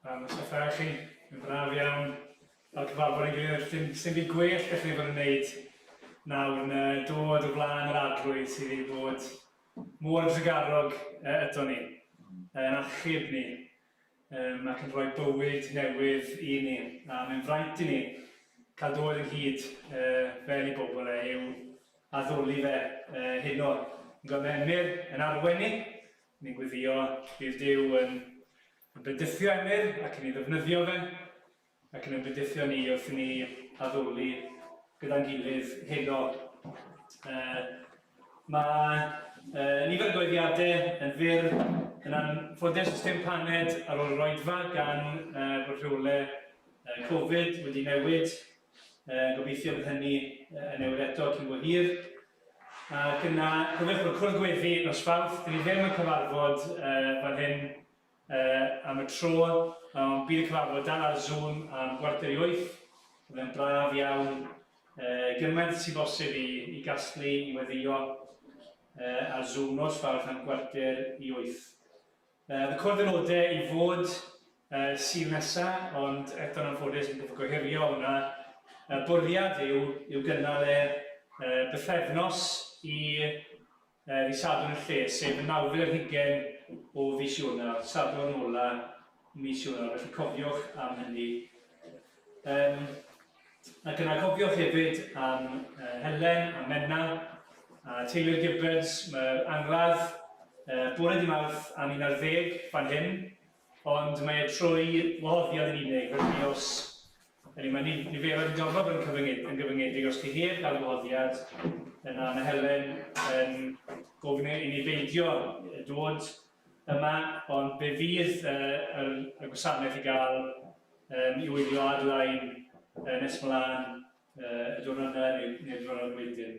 Am y stafell chi. Mae'n braf iawn cael cyfarfod ein gilydd. Dim, dim byd gwell gallwn ni fod yn wneud nawr na dod o flaen yr arglwydd sydd wedi bod mor drugarog ydo ni, yn achub ni, um, ac yn rhoi bywyd newydd i ni. A mae'n fraint i ni cael dod ynghyd uh, fel i bobl e i'w addoli fe uh, heno. Yn gweld Emyr yn arwain ni, ni'n gweddio bydd Duw yn, yn bendithio Emyr ac yn ei ddefnyddio fe, ac yn ein bendithio ni wrth i ni addoli gyda'n gilydd heno. Uh, mae uh, nifer o goeddiadau yn fyr, yn anffodus does dim paned ar ôl yr oedfa gan uh, bod rheolau uh, Covid wedi newid. Uh, gobeithio bydd hynny uh, yn newid eto cyn bo hir. Ac yna, cofiwch bod cwrdd gweddi nos Fawrth, dyn ni ddim yn cyfarfod uh, fan hyn am y tro, ond bydd y cyfarfod dal ar Zoom am 7:45. Bydd e'n braf iawn, gymaint sy'n bosib i, i gasglu, i weddio ar Zoom nos Fawrth am 7:45. Bydd cwrdd aelodau i fod Sul nesa, ond eto'n anffodus yn gorfod gohirio hwnna. Y bwriad yw, yw gynnal e bythefnos i Ddydd Sadwrn y lle, sef y nawfed ar hugain o fis Ionawr, Sadwrn ola mis Ionawr, felly cofiwch am hynny. Um, ac yna cofiwch hefyd am uh, Helen a Menna a teulu'r Gibbons, mae'r angladd uh, bore di Mawrth am 11 fan hyn, ond mae e trwy wahoddiad yn unig, felly os Ydy, mae niferoedd yn gorfod bod yn cyfyngedig, yn gyfyngedig os chi heb gael gwahoddiad, yna mae Helen yn gofyn i ni beidio dod yma, ond fe fydd uh, yr, y gwasanaeth i gael um, i wylio ar-lein uh, nes mlaen uh, y diwrnod yna neu, neu'r diwrnod wedyn.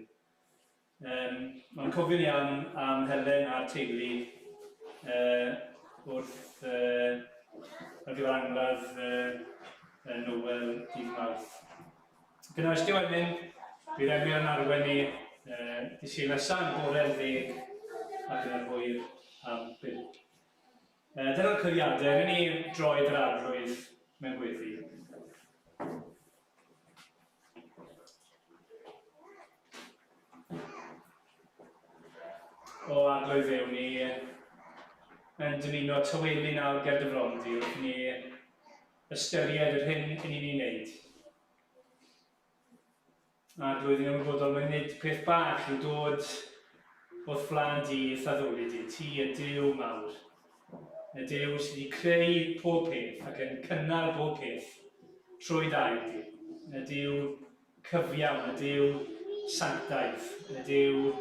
Yym, mae'n cofio'n iawn am Helen a'r teulu uh, wrth uh, ar gyfer angladd uh, Noel dydd Mawrth. Gyda Ysdi Wenyn, bydd Emyr yn arwain ni uh, dydd Sul nesaf yn bore'r ddeg ac yn yr hwyr am bump. Uh, dyna'r cyfriadau, rydyn ni droed yr arglwydd mewn gweddi. O Arglwydd Dduw, ni yn dymuno tawelu nawr ger dy fron di wrth ni ystyried yr hyn yn ni'n ei wneud. Arglwydd, yn ymwybodol mae nid peth bach yw dod o'th flaen di i'th addoli di. Ti y Duw mawr. Y Duw sydd wedi creu pob peth ac yn cynnal bob peth trwy d'air di. Y Duw cyfiawn, y Duw sanctaidd, y Duw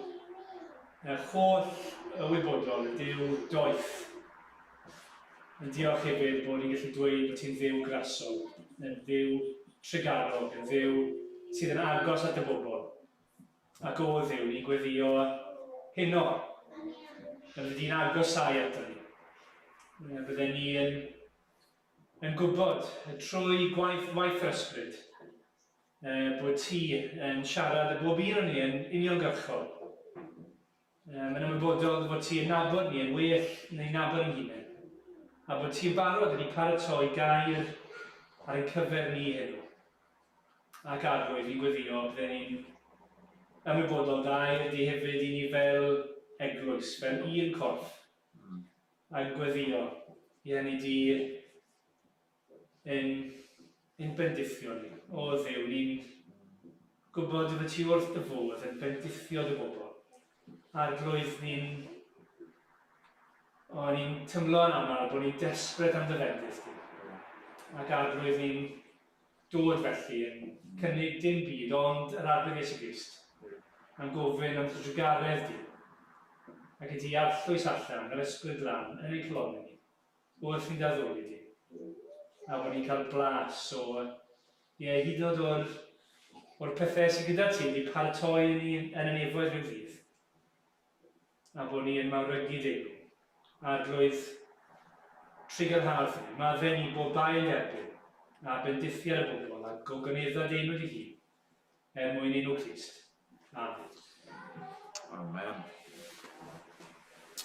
y holl ywybodol, y Duw doeth. Yn diolch hefyd bod ni'n gallu dweud bod ti'n Dduw grasol, yn Dduw trugarog, yn Dduw sydd yn agos at y bobl. Ac o Dduw, ni'n gweddio heno, y byddi di'n agosau ato ni. Y bydden ni yn, yn gwybod trwy gwaith, waith yr ysbryd bod ti yn siarad â bob un o'n ni yn uniongyrchol. Mae'n ymwybodol fod ti yn nabod ni yn well neu'n nabod ein hunain, a bod ti'n barod wedi paratoi gair ar ein cyfer ni heno. Ac Arglwydd, ni'n gweddio bydden ni'n ymwybodol gair di hefyd i ni fel eglwys, fel un corff, a'n gweddio i hynny di yn ein bendithio ni. O Dduw, ni'n gwybod dy fod ti wrth dy fodd yn bendithio dy bobl. Arglwydd, ni'n o, ni'n tymlo yn aml bod ni'n desbryd am dy fendith di. Ac Arglwydd, ni'n dod felly yn cynnig dim byd ond yr Arglwydd Iesu Grist, a'n gofyn am dy drugaredd di, ac i ti arllwys allan yr Ysbryd Glân yn ein calonnau ni. Wrth i ni addoli di. A bod ni'n cael blas o, ie, hyd yn oed o'r, o'r pethau sydd gyda ti wedi paratoi ni yn y nefoedd rhyw ddydd. A bod ni yn mawrygu dy enw. Arglwydd, trugarhad ni, maddau ni bob bai yn derbyn, a bendithiad y bobl, a gogonedda dy enw dy hun, er mwyn enw Crist. Amen. Amen.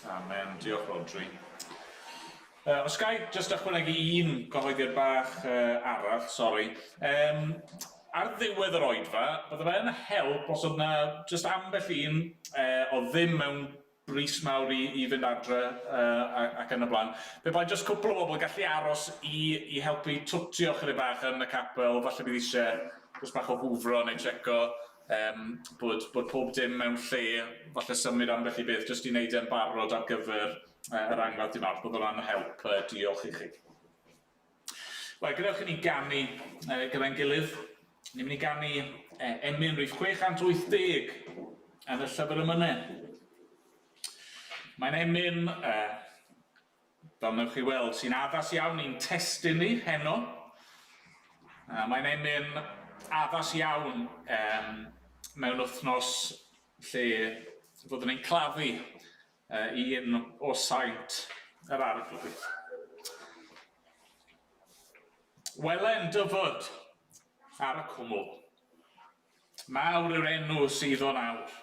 Amen. Diolch, Rhodri. Os ga i jyst ychwanegu un gyhoeddiad bach arall, sori. Ar ddiwedd yr oedfa, bydde fe yn help os oedd 'na jyst ambell un oedd ddim mewn brys mawr i fynd adre ac yn y blaen. Pe bai jyst cwpl o bobl gallu aros i helpu twtio chydig bach yn y capel, falle bydd eisiau jyst bach o hwfro neu tseco bod pob dim mewn lle, falle symud ambell i beth jyst i wneud e'n barod ar gyfer yr angladd dydd Mawrth, bydd hwnna'n help, diolch i chi. Wel, gadewch i ni ganu gyda'n gilydd. Ni'n mynd i ganu emyn rhif 680 yn y llyfr emynau. Mae'n emyn, fel wnewch chi weld, sy'n addas iawn i'n testun ni heno. Mae'n emyn addas iawn mewn wythnos lle fyddwn ni'n claddu un o saint yr Arglwydd. Wele'n dyfod ar y cwmwl. Mawr yw'r enw sydd o'n awr.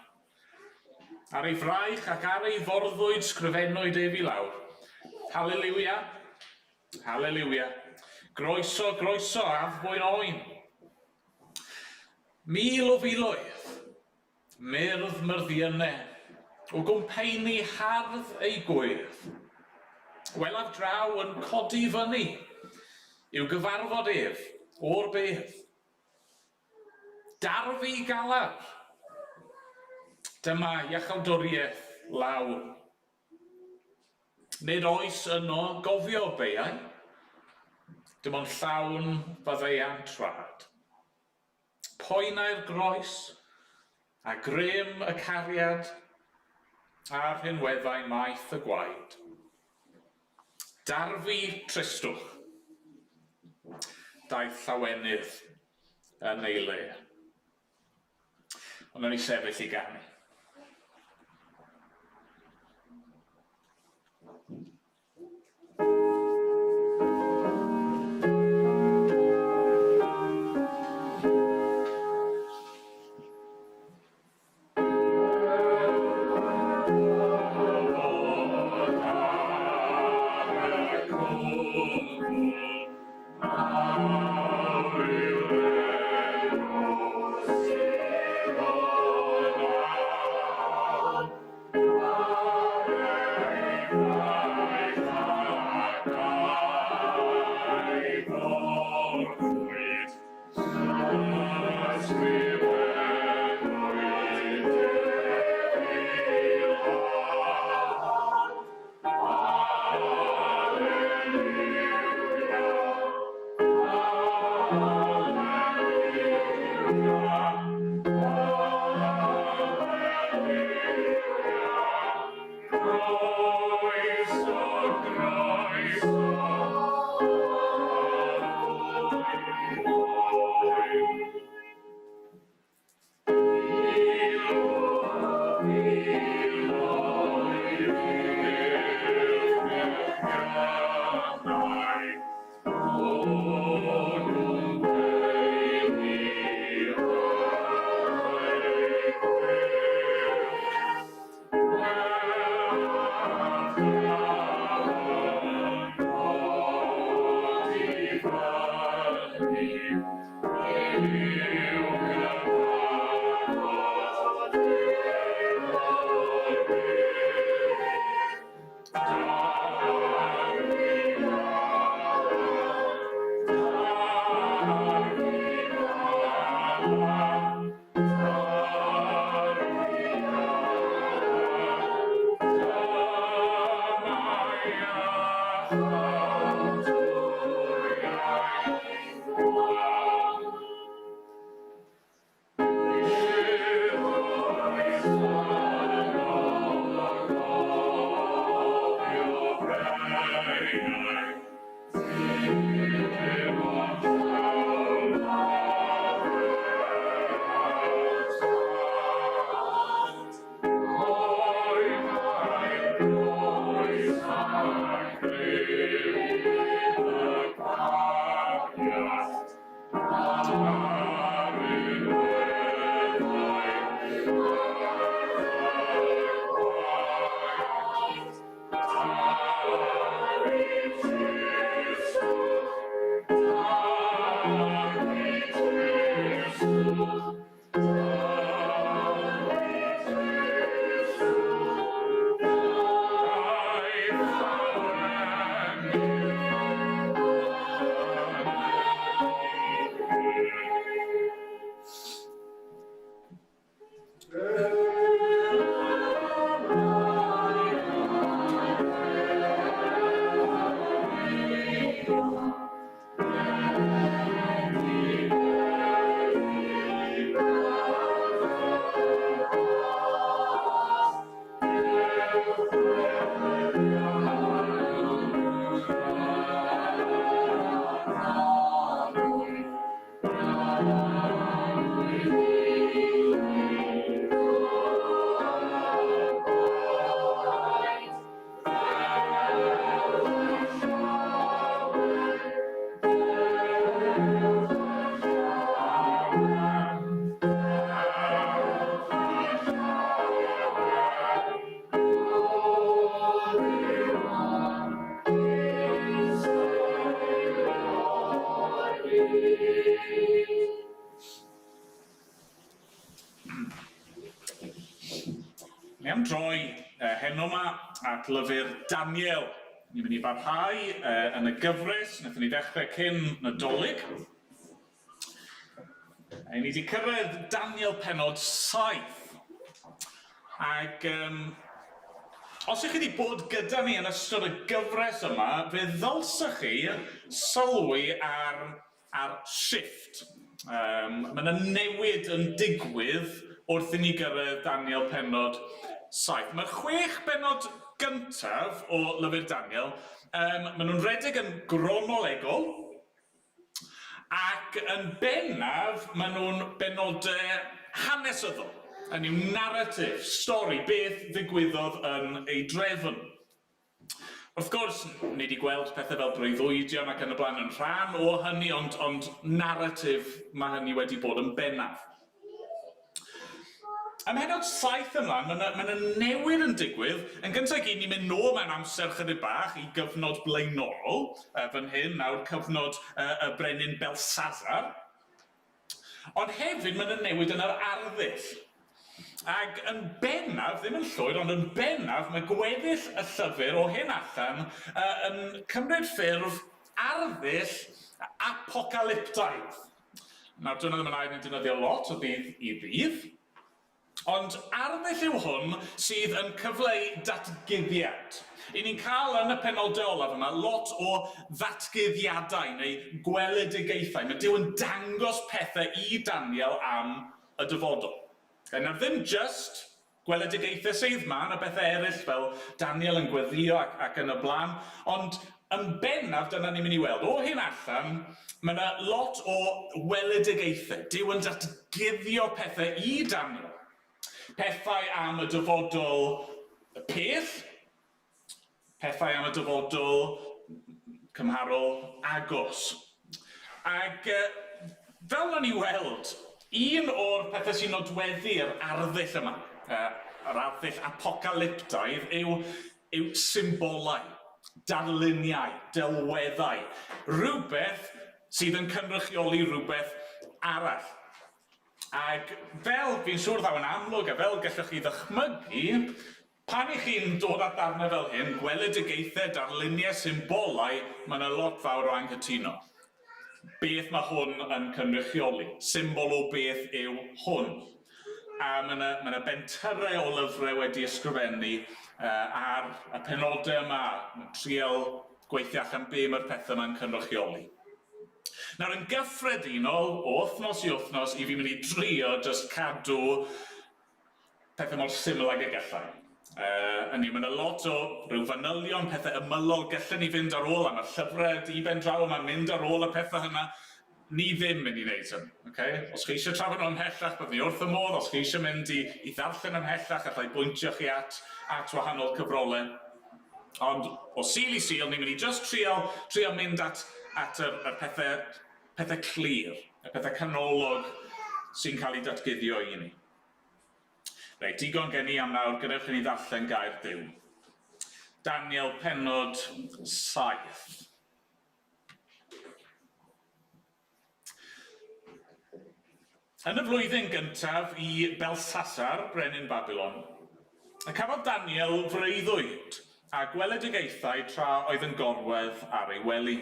Ar ei fraich ac ar ei forddwyd sgrifennwyd ef i lawr. Haleliwia, haleliwia. Groeso, groeso, addfwyn oen. 1000 o filoedd, Myrdd myrddiynne, o gwmpeini hardd ei gwedd. Welaf draw yn codi fyny, i'w gyfarfod ef, o'r bedd. Darfu galar! Dyma iachawdwriaeth lawn. Nid oes yno gofio beiau, dim ond llawn faddeuant rhad. Poenau'r groes, a grym y cariad, a rhinweddau maith y gwaed. Darfu tristwch. Daeth llawenydd yn ei le. Ond wnawn ni sefyll i ganu. heno 'ma at lyfr Daniel. Ni'n mynd i barhau uh, yn y gyfres, wnaethon ni ddechrau cyn Nadolig. A ni wedi cyrraedd Daniel penod 7. Ac um, os ych chi wedi bod gyda ni yn ystod y gyfres yma, fe ddylsech chi sylwi ar, ar shift. Um, mae yna newid yn digwydd wrth i ni gyrraedd Daniel penod 7. Mae'r chwech benod gyntaf o lyfr Daniel, um, maen nhw'n rhedeg yn gronolegol, Ac yn bennaf, maen nhw'n benodau hanesyddol, hynny yw naratif, stori, beth ddigwyddodd yn ei drefn. Wrth gwrs, ni wedi gweld pethau fel breuddwydion ac yn y blaen yn rhan o hynny, ond, ond naratif mae hynny wedi bod yn bennaf. Ym mhennod 7 ymlaen, mae 'na mae 'na newid yn digwydd. Yn gyntaf i gyd, ni'n mynd nôl mewn amser chydig bach i gyfnod blaenorol, yy fan hyn nawr, cyfnod yy y brenin Belshazzar. Ond hefyd, mae 'na newid yn yr arddull. Ac yn bennaf, ddim yn llwyr, ond yn bennaf, mae gweddill y llyfr o hyn allan yy yn cymryd ffurf arddull apocalyptaidd. Nawr, dyna ddim yn air ni'n defnyddio lot o ddydd i ddydd, ond arddull yw hwn sydd yn cyfleu datguddiad. I ni'n cael yn y penodau olaf yma lot o ddatguddiadau neu gweledigaethau. Mae Duw yn dangos pethau i Daniel am y dyfodol. Nawr, ddim jyst Gweledigaethau sydd, mae 'na bethau eraill fel Daniel yn gweddïo ac, ac yn y blaen, ond yn bennaf dyna ni'n mynd i weld. O hyn allan, mae 'na lot o weledigaethau. Duw yn datguddio pethau i Daniel. Pethau am y dyfodol pell, Pethau am y dyfodol cymharol agos. Ac fel wnawn ni weld, un o'r pethau sy'n nodweddu'r arddull yma, yr arddull apocalyptaidd, yw, yw symbolau, darluniau, delweddau, rhywbeth sydd yn cynrychioli rhywbeth arall. Ac fel fi'n siŵr ddaw yn amlwg, a fel gallwch chi ddychmygu, Pan 'y chi'n dod at ddarnau fel hyn, gweledigaethau, darluniau, symbolau, mae 'na lot fawr o anghytuno. Beth mae hwn yn cynrychioli? Symbol o beth yw hwn? A mae 'na, mae 'na bentyrrau o lyfrau wedi ysgrifennu uh, ar y penodau yma, yn trial gweithio allan be mae'r pethau yma'n cynrychioli. Nawr, yn gyffredinol, o wythnos i wythnos, i fi'n mynd i drio jyst cadw Pethau mor syml ag y gallai. Yy, hynny yw, mae 'na lot o ryw fanylion, pethau ymylol gallen ni fynd ar ôl, a mae'r llyfrau di-ben draw yma'n mynd ar ôl y pethau hynna. Ni ddim mynd i wneud hynny, ocê? Os chi eisiau trafod nhw ymhellach, byddwn ni wrth y modd. Os chi eisiau mynd i i ddarllen ymhellach, alla i bwyntio chi at at wahanol cyfrolau. Ond o Sul i Sul, ni'n mynd i jyst trial trial mynd at at yr yr pethau pethau clir, y pethau canolog sy'n cael eu datguddio i ni. Reit, digon gen i am nawr, gadewch i ni ddarllen gair Duw. Daniel pennod 7. Yn y flwyddyn gyntaf i Belsasar, brenin Babilon, y cafodd Daniel freuddwyd a gweledigaethau tra oedd yn gorwedd ar ei wely.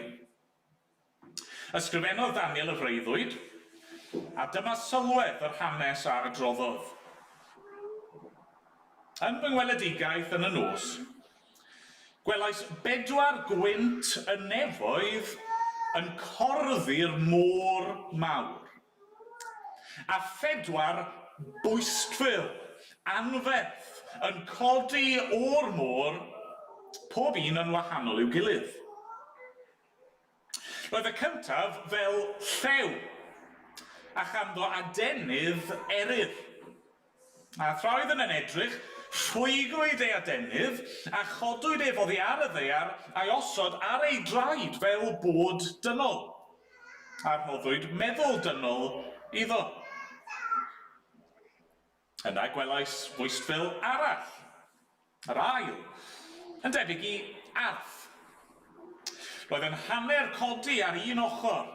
Ysgrifennodd Daniel y freuddwyd, a dyma sylwedd yr hanes a adroddodd. Yn fy ngweledigaeth yn y nos, gwelais bedwar gwynt y nefoedd yn corddi'r môr mawr, a phedwar bwystfil anferth yn codi o'r môr, pob un yn wahanol i'w gilydd. Roedd y cyntaf fel llew, a chanddo adenydd eryr. A thra oedd yn edrych, rhwygwyd ei adenydd, a chodwyd ef oddi ar y ddaear, a'i osod ar ei draed fel bod dynol. A rhoddwyd meddwl dynol iddo. Yna gwelais fwystfil arall, yr ail, yn debyg i arth. Roedd yn hanner codi ar un ochr,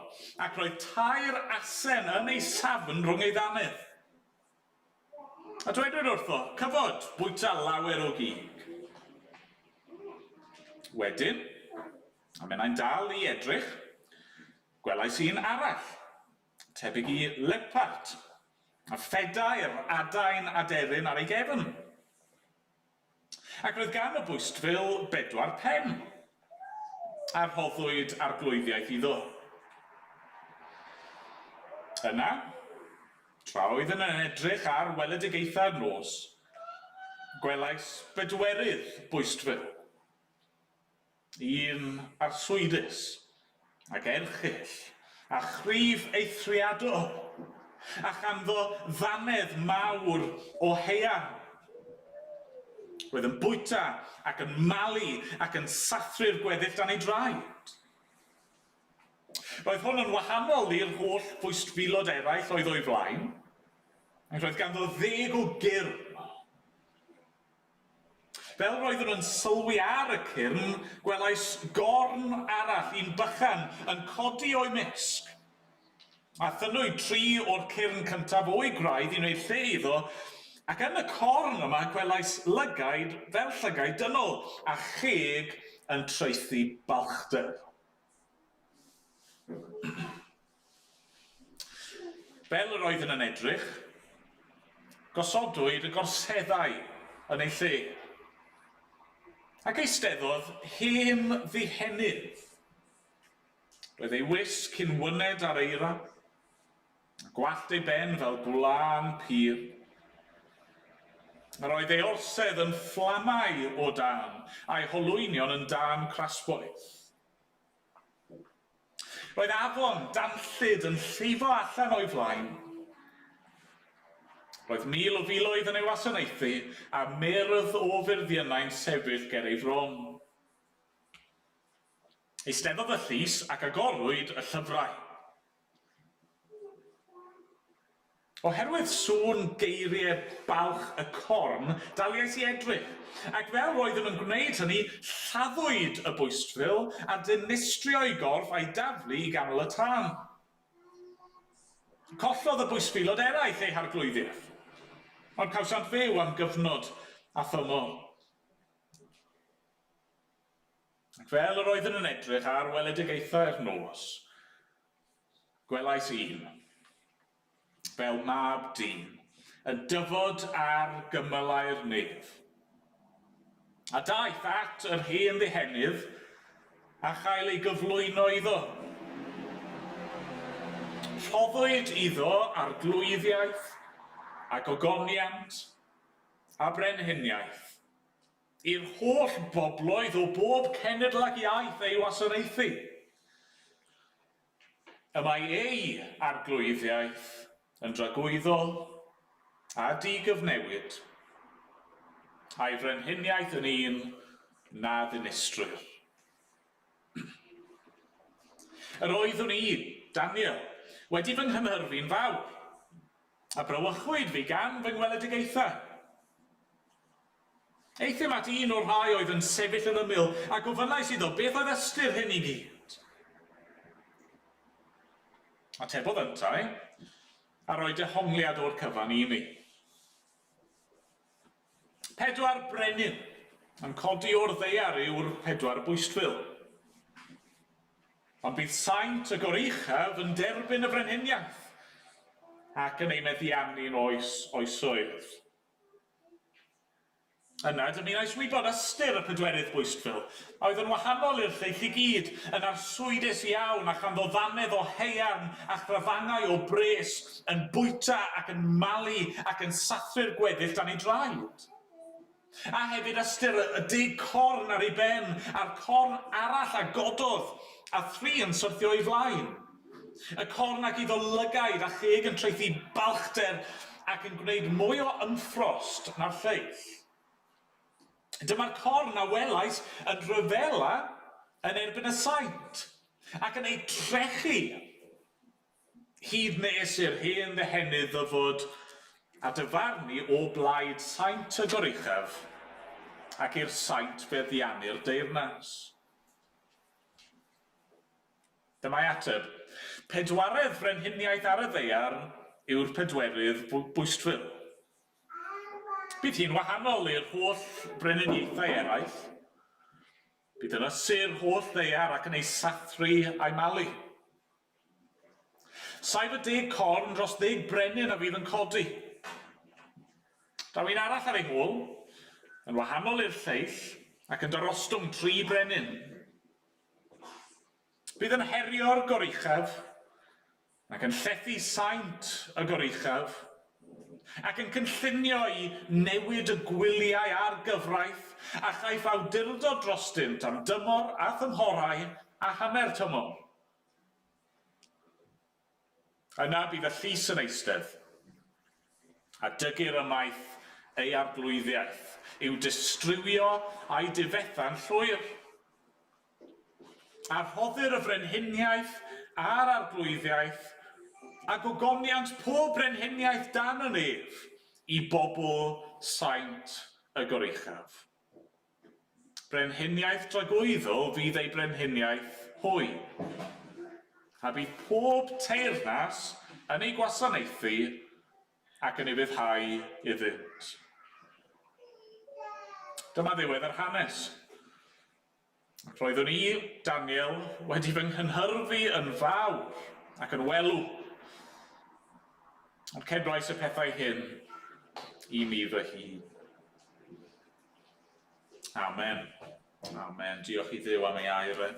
ac roedd tair asen yn ei safn rhwng ei ddannedd. A dwedwyd wrtho, Cyfod, bwyta lawer o gig. Wedyn, a minnau'n dal i edrych, gwelais un arall, tebyg i lepart, a phedair adain aderyn ar ei gefn. Ac roedd gan y bwystfil bedwar pen, a rhoddwyd arglwyddiaeth iddo. Yna, tra oeddwn yn edrych ar weledigaethau'r nos, gwelais bedwerydd bwystfil. Un arswydus, ac erchyll, a chryf eithriadol, a chanddo ddannedd mawr o haearn. Roedd yn bwyta ac yn malu ac yn sathru'r gweddill dan ei draed. Roedd hwn yn wahanol i'r holl fwystfilod eraill oedd o'i flaen, ac roedd ganddo ddeg o gyrn. Fel roeddwn yn sylwi ar y cyrn, gwelais gorn arall, un bychan, yn codi o'u mysg. A thynnwyd tri o'r cyrn cyntaf o'u gwraidd i wneud lle iddo, ac yn y corn yma gwelais lygaid fel llygaid dynol, a cheg yn traethu balchder. Fel yr oeddwn yn edrych, gosodwyd y gorseddau yn eu lle, ac eisteddodd hen ddihenydd. Roedd ei wisg cyn wyned ar eira, a gwallt ei ben fel gwlân pur. Yr oedd ei orsedd yn fflamau o dân, a'i holwynion yn dân crasboeth. Roedd afon danllyd yn llifo allan o'i flaen. Roedd 1,000 o filoedd yn ei wasanaethu a myrdd o fyrddiynau'n sefyll ger ei fron. Eisteddodd y llys ac agorwyd y llyfrau. Oherwydd sŵn geiriau balch y corn, daliais i edrych, ac fel roeddwn yn gwneud hynny, lladdwyd y bwystfil a dinistrio'i gorff a'i daflu i ganol y tân. Collodd y bwystfilod eraill eu harglwyddiaeth, ond cawsant fyw am gyfnod a thymor. Ac fel yr oeddwn yn edrych ar weledigaethau'r nos, gwelais un, fel mab dyn, yn dyfod ar gymylau'r nef. A daeth at yr hen ddihenydd a chael ei gyflwyno iddo. Rhoddwyd iddo arglwyddiaeth a gogoniant a brenhiniaeth i'r holl bobloedd o bob cenedl ac iaith ei wasanaethu. Y mae ei arglwyddiaeth yn dragwyddol a digyfnewid, a'i frenhiniaeth yn un na ddinistrir. Yr oeddwn i, Daniel, wedi fy nghynhyrfu'n fawr, a brawychwyd fi gan fy ngweledigaethau. Euthum at un o'r rhai oedd yn sefyll yn ymyl, a gofynnais iddo beth oedd ystyr hyn i gyd. Atebodd yntau, a rhoi dehongliad o'r cyfan i mi. Pedwar brenin yn codi o'r ddaear yw'r pedwar bwystfil. Ond bydd saint y Goruchaf yn derbyn y frenhiniaeth ac yn ei meddiannu'n oes oesoedd. Yna, dymunais wybod ystyr y pedwerydd bwystfil, a oedd yn wahanol i'r lleill i gyd, yn arswydus iawn a chanddo ddannedd o haearn a chrafangau o bres, yn bwyta ac yn malu ac yn sathru'r gweddill dan ei draed. A hefyd ystyr y dug corn ar ei ben, a'r corn arall a gododd, a thri yn syrthio o'i flaen. Y corn ag iddo lygaid a cheg yn traethu balchder ac yn gwneud mwy o ymffrost na'r lleill. Dyma'r corn a welais yn rhyfela yn erbyn y saint, ac yn eu trechu, hyd nes i'r hen ddehenydd ddyfod a dyfarnu o blaid saint y Goruchaf, ac i'r saint feddiannu'r deyrnas. Dyma'i ateb, Pedwaredd frenhiniaeth ar y ddaear yw'r pedwerydd bwystfil. Bydd hi'n wahanol i'r holl frenhiniaethau eraill. Bydd yn ysu'r holl ddaear ac yn ei sathru a'i malu. Saif y deg corn dros ddeg brenin a fydd yn codi. Daw un arall ar ei hôl, yn wahanol i'r lleill, ac yn darostwng tri brenin. Bydd yn herio'r Goruchaf, ac yn llethu saint y Goruchaf, ac yn cynllunio i newid y gwyliau a'r gyfraith, a chaiff awdurdod drostynt am dymor a thymhorau a hanner tymor. Yna bydd y llys yn eistedd, a dygir ymaith ei arglwyddiaeth, i'w distrywio a'i difetha'n llwyr. A rhoddir y frenhiniaeth a'r arglwyddiaeth, a gogoniant pob brenhiniaeth dan y nef, i bobl saint y Goruchaf. Brenhiniaeth dragwyddol fydd eu brenhiniaeth hwy, a bydd pob teyrnas yn ei gwasanaethu ac yn ufuddhau iddynt. Dyma ddiwedd yr hanes. Ac roeddwn i, Daniel, wedi fy nghynhyrfu yn fawr ac yn welw. Ond cedwais y pethau hyn i mi fy hun. Amen. Amen. Diolch i Dduw am ei air e.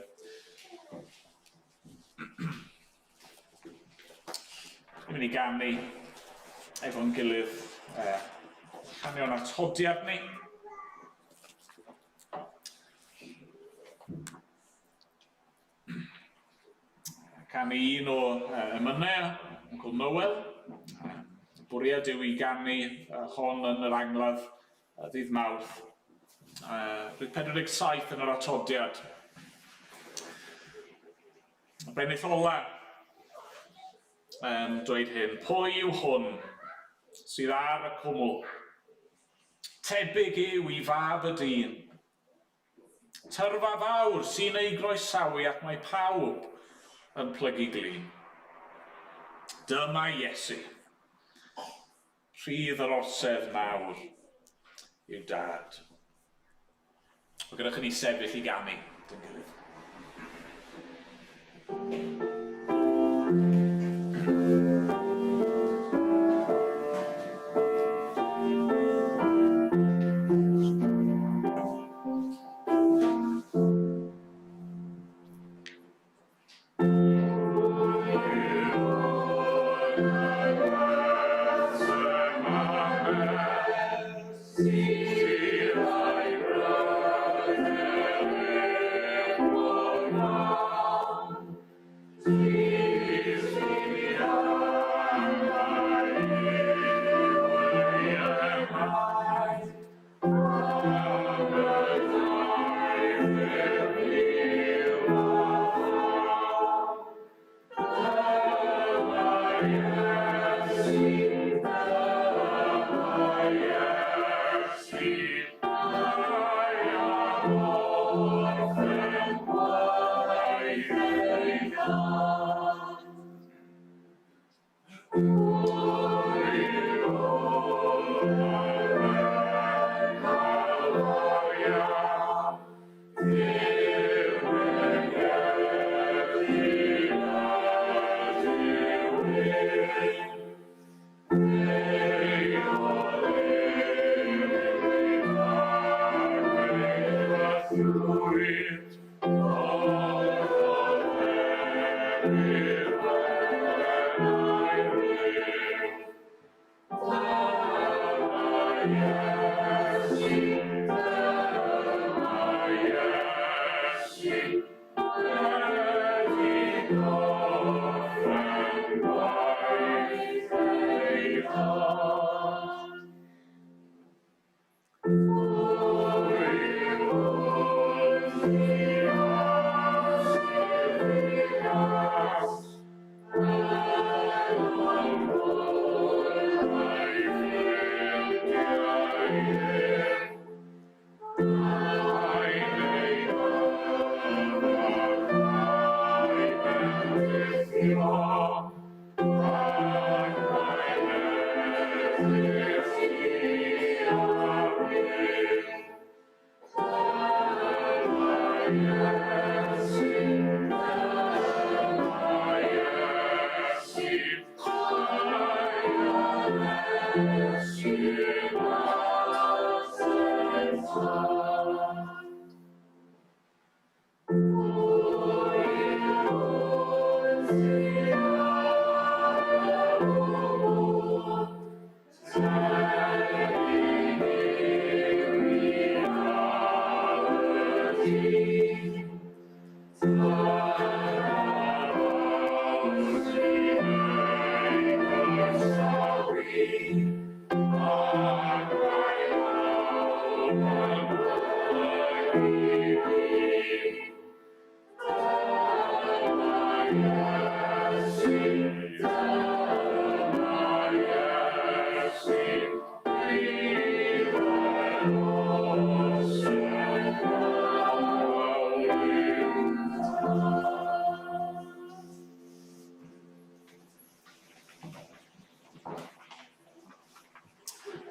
Ni'n mynd i ganu efo'n gilydd canion atodiad ni. Canu un o emynau Uncle Noel. Bwriad yw i ganu hon yn yr angladd ddydd Mawrth. Rhif 47 yn yr atodiad. Y bennill ola yn dweud hyn, pwy yw hwn sydd ar y cwmwl? Tebyg yw i fab y dyn. Tyrfa fawr sy'n ei groesawu ac mae pawb yn plygu glin. Dyma Iesu. Rhydd yr orsedd mawr i'w dad. O gadewch i ni sefyll i ganu 'da'n gilydd.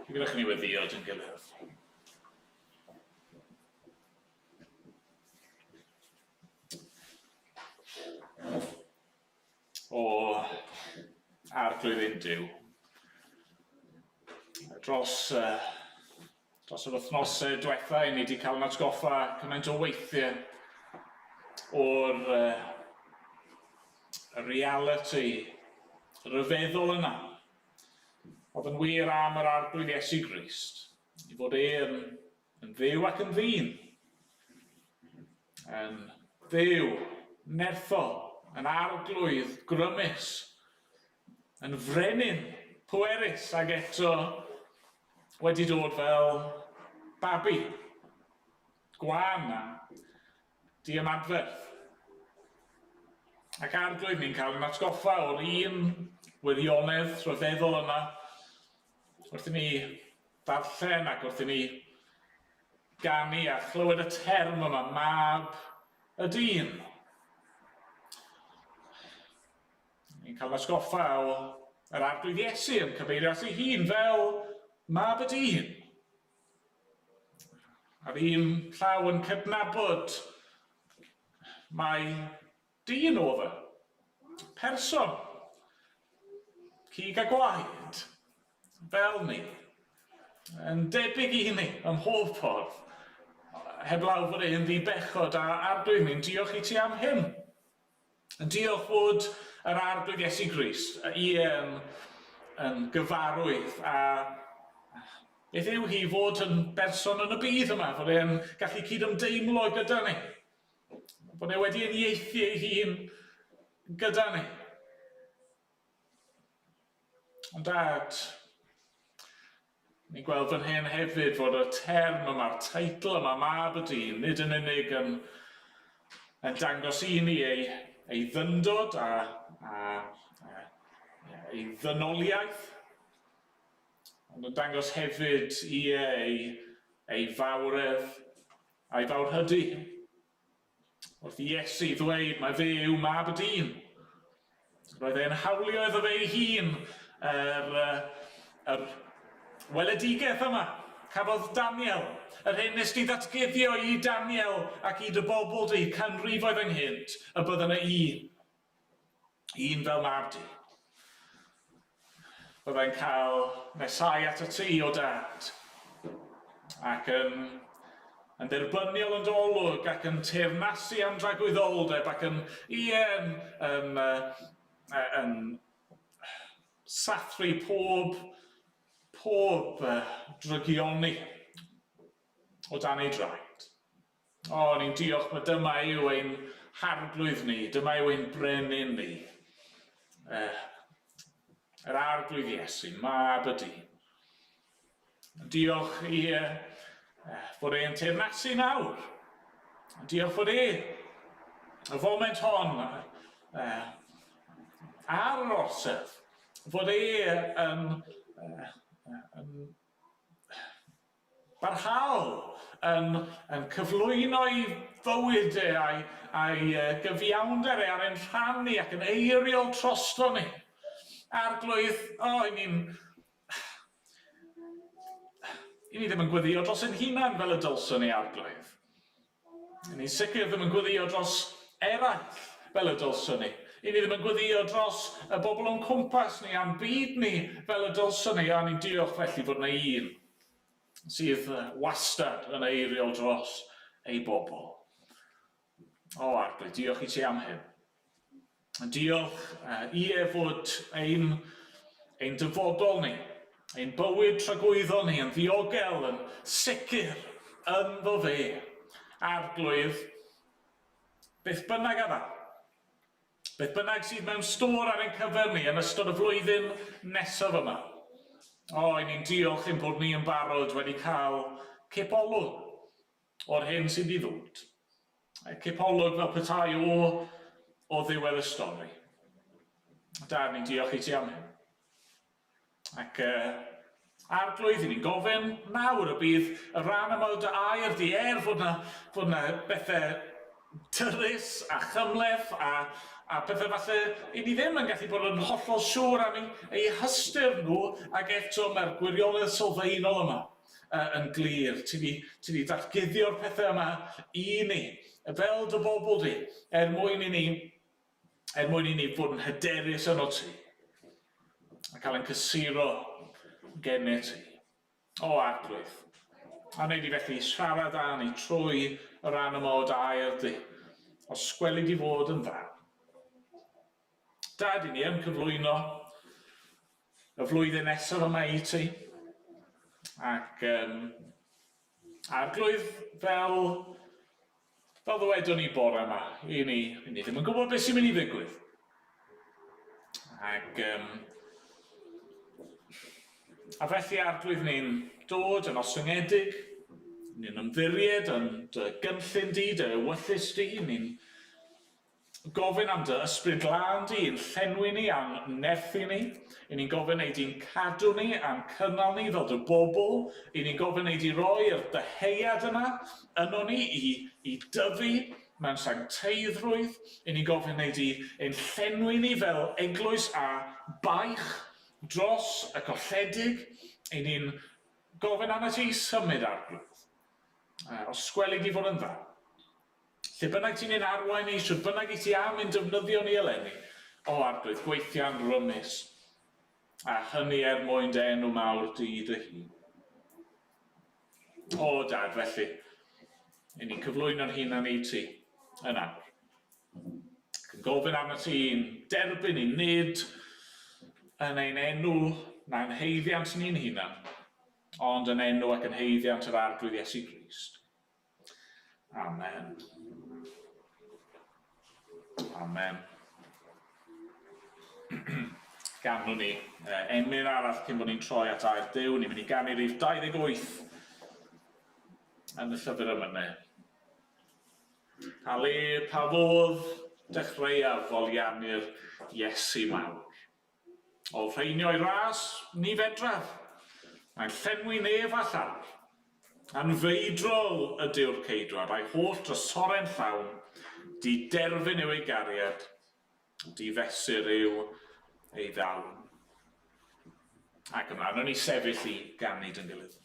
Gyda chi ni weddio yn gilydd. O Arglwydd ein Duw, dros, uh, dros yr wythnosau diwetha, i ni wedi cael yn atgoffa cymaint o weithiau o'r uh, reality rhyfeddol yna. Oedd yn wir am yr Arglwydd Iesu Grist, i fod e yn, yn dduw ac yn ddyn. Yn dduw nerthol, yn arglwydd grymus, yn frenin pwerus ac eto wedi dod fel babi, gwan a diymadferth. Ac arglwydd, ni'n cael yn atgoffa o'r un wirionedd rhyfeddol yma wrth i ni ddarllen ac wrth i ni ganu a chlywed y term yma, mab y dyn. Ni'n cael atgoffa o yr Arglwydd Iesu yn cyfeirio at ei hun fel mab y dyn. Ar un llaw yn cydnabod mai dyn oedd e, person, cig a gwaed, fel ni, yn debyg i ni ym mhob ffordd, heblaw fod e'n ddi-bechod a Arglwydd ni'n diolch i ti am hyn. Yn diolch fod yr Arglwydd Iesu Grist, ie, yn, yn gyfarwydd a beth yw hi fod yn berson yn y byd yma, fod e'n gallu cydymdeimlo gyda ni, fod e wedi uniaethu ei hun gyda ni. Ond dad, ni'n gweld fan hyn hefyd fod y term yma'r teitl yma, mab y dyn, nid yn unig yn, yn dangos i ni ei, ei ddyndod a, a, a ei ddynoliaeth, ond yn dangos hefyd i ei, ei fawredd a'i fawrhydi. Wrth i Iesu ddweud mai fe yw mab y dyn, roedd e'n hawlio iddo fe ei hun yr, yr weledigaeth yma. Cafodd Daniel, yr hyn nes di ddatguddio i Daniel ac i dy bobl di canrifoedd ynghynt, y bydda yna un, un fel mab di. Byddai'n cael nesau at y tŷ o dad, ac yn, yn dderbyniol yn dy olwg, ac yn teyrnasu am dragwyddoldeb, ac yn, ie, yn, yn, yn, yn sathru pob, pob drygioni o dan ei draed. O, ni'n diolch mae dyma yw ein harglwydd ni, dyma yw ein brenin ni. Eh, yr arglwydd Iesu, mab y dyn. Diolch i eh, fod e'n teyrnasu nawr. Diolch fod e, y foment hon, eh, ar yr orsedd, fod e yn, eh, yn barhaol yn, yn cyflwyno'i fywyd e a'i, a'i gyfiawnder e ar ein rhan ni ac yn eiriol trosto ni. Arglwydd, o, i ni'n... I ni ddim yn gweddio dros ein hunan fel y dylswn ni, Arglwydd. Ni'n sicr ddim yn gweddio dros eraill fel y dylswn ni. I ni ddim yn gweddio dros y bobl o'n cwmpas ni a'n byd ni fel y dylswn ni, a ni'n diolch felly fod yna un sydd wastad yn eiriol dros ei bobl. O, Arglwydd, diolch i ti am hyn. Diolch ie fod ein, ein dyfodol ni, ein bywyd tragwyddol ni yn ddiogel, yn sicr, ynddo fe. Arglwydd, beth bynnag a ddaw, beth bynnag sydd mewn stôr ar ein cyfer ni yn ystod y flwyddyn nesaf yma, o, i ni'n diolch ein bod ni yn barod wedi cael cipolwg o'r hyn sydd i ddod. Cipolwg fel petai o, o ddiwedd y stori. Dad, ni'n diolch i ti am hyn. Ac uh, Arglwydd, i ni'n gofyn nawr y bydd y rhan yma o dy air di, er fod na, fod na bethau tyrus a chymhleth a, a pethau falle i ni ddim yn gallu bod yn hollol siŵr am eu, eu hystyr nhw, ac eto mae'r gwirionedd sylfaenol yma yn glir. Ti 'di, ti 'di datguddio'r pethau yma i ni, fel dy bobl di, er mwyn i ni, er mwyn i ni fod yn hyderus yno ti, a cael ein cysuro gennyt ti. O Arglwydd, a wneud i felly siarad â ni trwy y rhan yma o dy air di, os gweli di fod yn dda. Dad, i ni yn cyflwyno y flwyddyn nesaf yma i ti. Ac um, Arglwydd, fel, fel ddywedwn ni bore yma, i ni, i ni ddim yn gwybod beth sy'n mynd i ddigwydd. Ac, um, a felly Arglwydd ni'n dod yn ostyngedig, ni'n ymddiried yn dy gynllun di, dy ewyllys di, ni'n gofyn am dy Ysbryd Glân di i'n llenwi ni a'n nerthu ni. I ni'n gofyn ei di'n cadw ni a'n cynnal ni fel dy bobl. I ni'n gofyn ei di roi'r dyheuad yna yno ni i, i dyfu mewn sancteiddrwydd. I ni'n gofyn ei di ein llenwi ni fel eglwys a baich dros y colledig. I ni'n gofyn arnat ti symud Arglwydd. Os gweli di fod yn dda. Lle bynnag ti'n ein arwain ni, shwt bynnag i ti am ein defnyddio ni eleni, o Arglwydd, gweithia'n rymus, a hynny er mwyn dy enw mawr di dy hun. O Dad, felly, i ni'n cyflwyno'n hunan i ti yn awr. Ac yn gofyn arnat ti i'n derbyn i nid yn ein enw na'n haeddiant ni'n hunan, ond yn enw ac yn haeddiant yr Arglwydd Iesu Grist. Amen. Amen. Ganwn ni emyn arall cyn bod ni'n troi at air Duw. Ni'n mynd i ganu rhif 28 yn y llyfr emynau. Pa le, pa fodd dechreuaf foliannu'r Iesu mawr? Olrheinio'i ras, ni fedraf. Mae'n llenwi nef a llawr. Anfeidrol ydyw'r ceidwad, a'i holl drysore'n llawn, diderfyn yw ei gariad, difesur yw ei ddawn. Ac ymlaen, o'n i sefyll i ganu dy'n gilydd.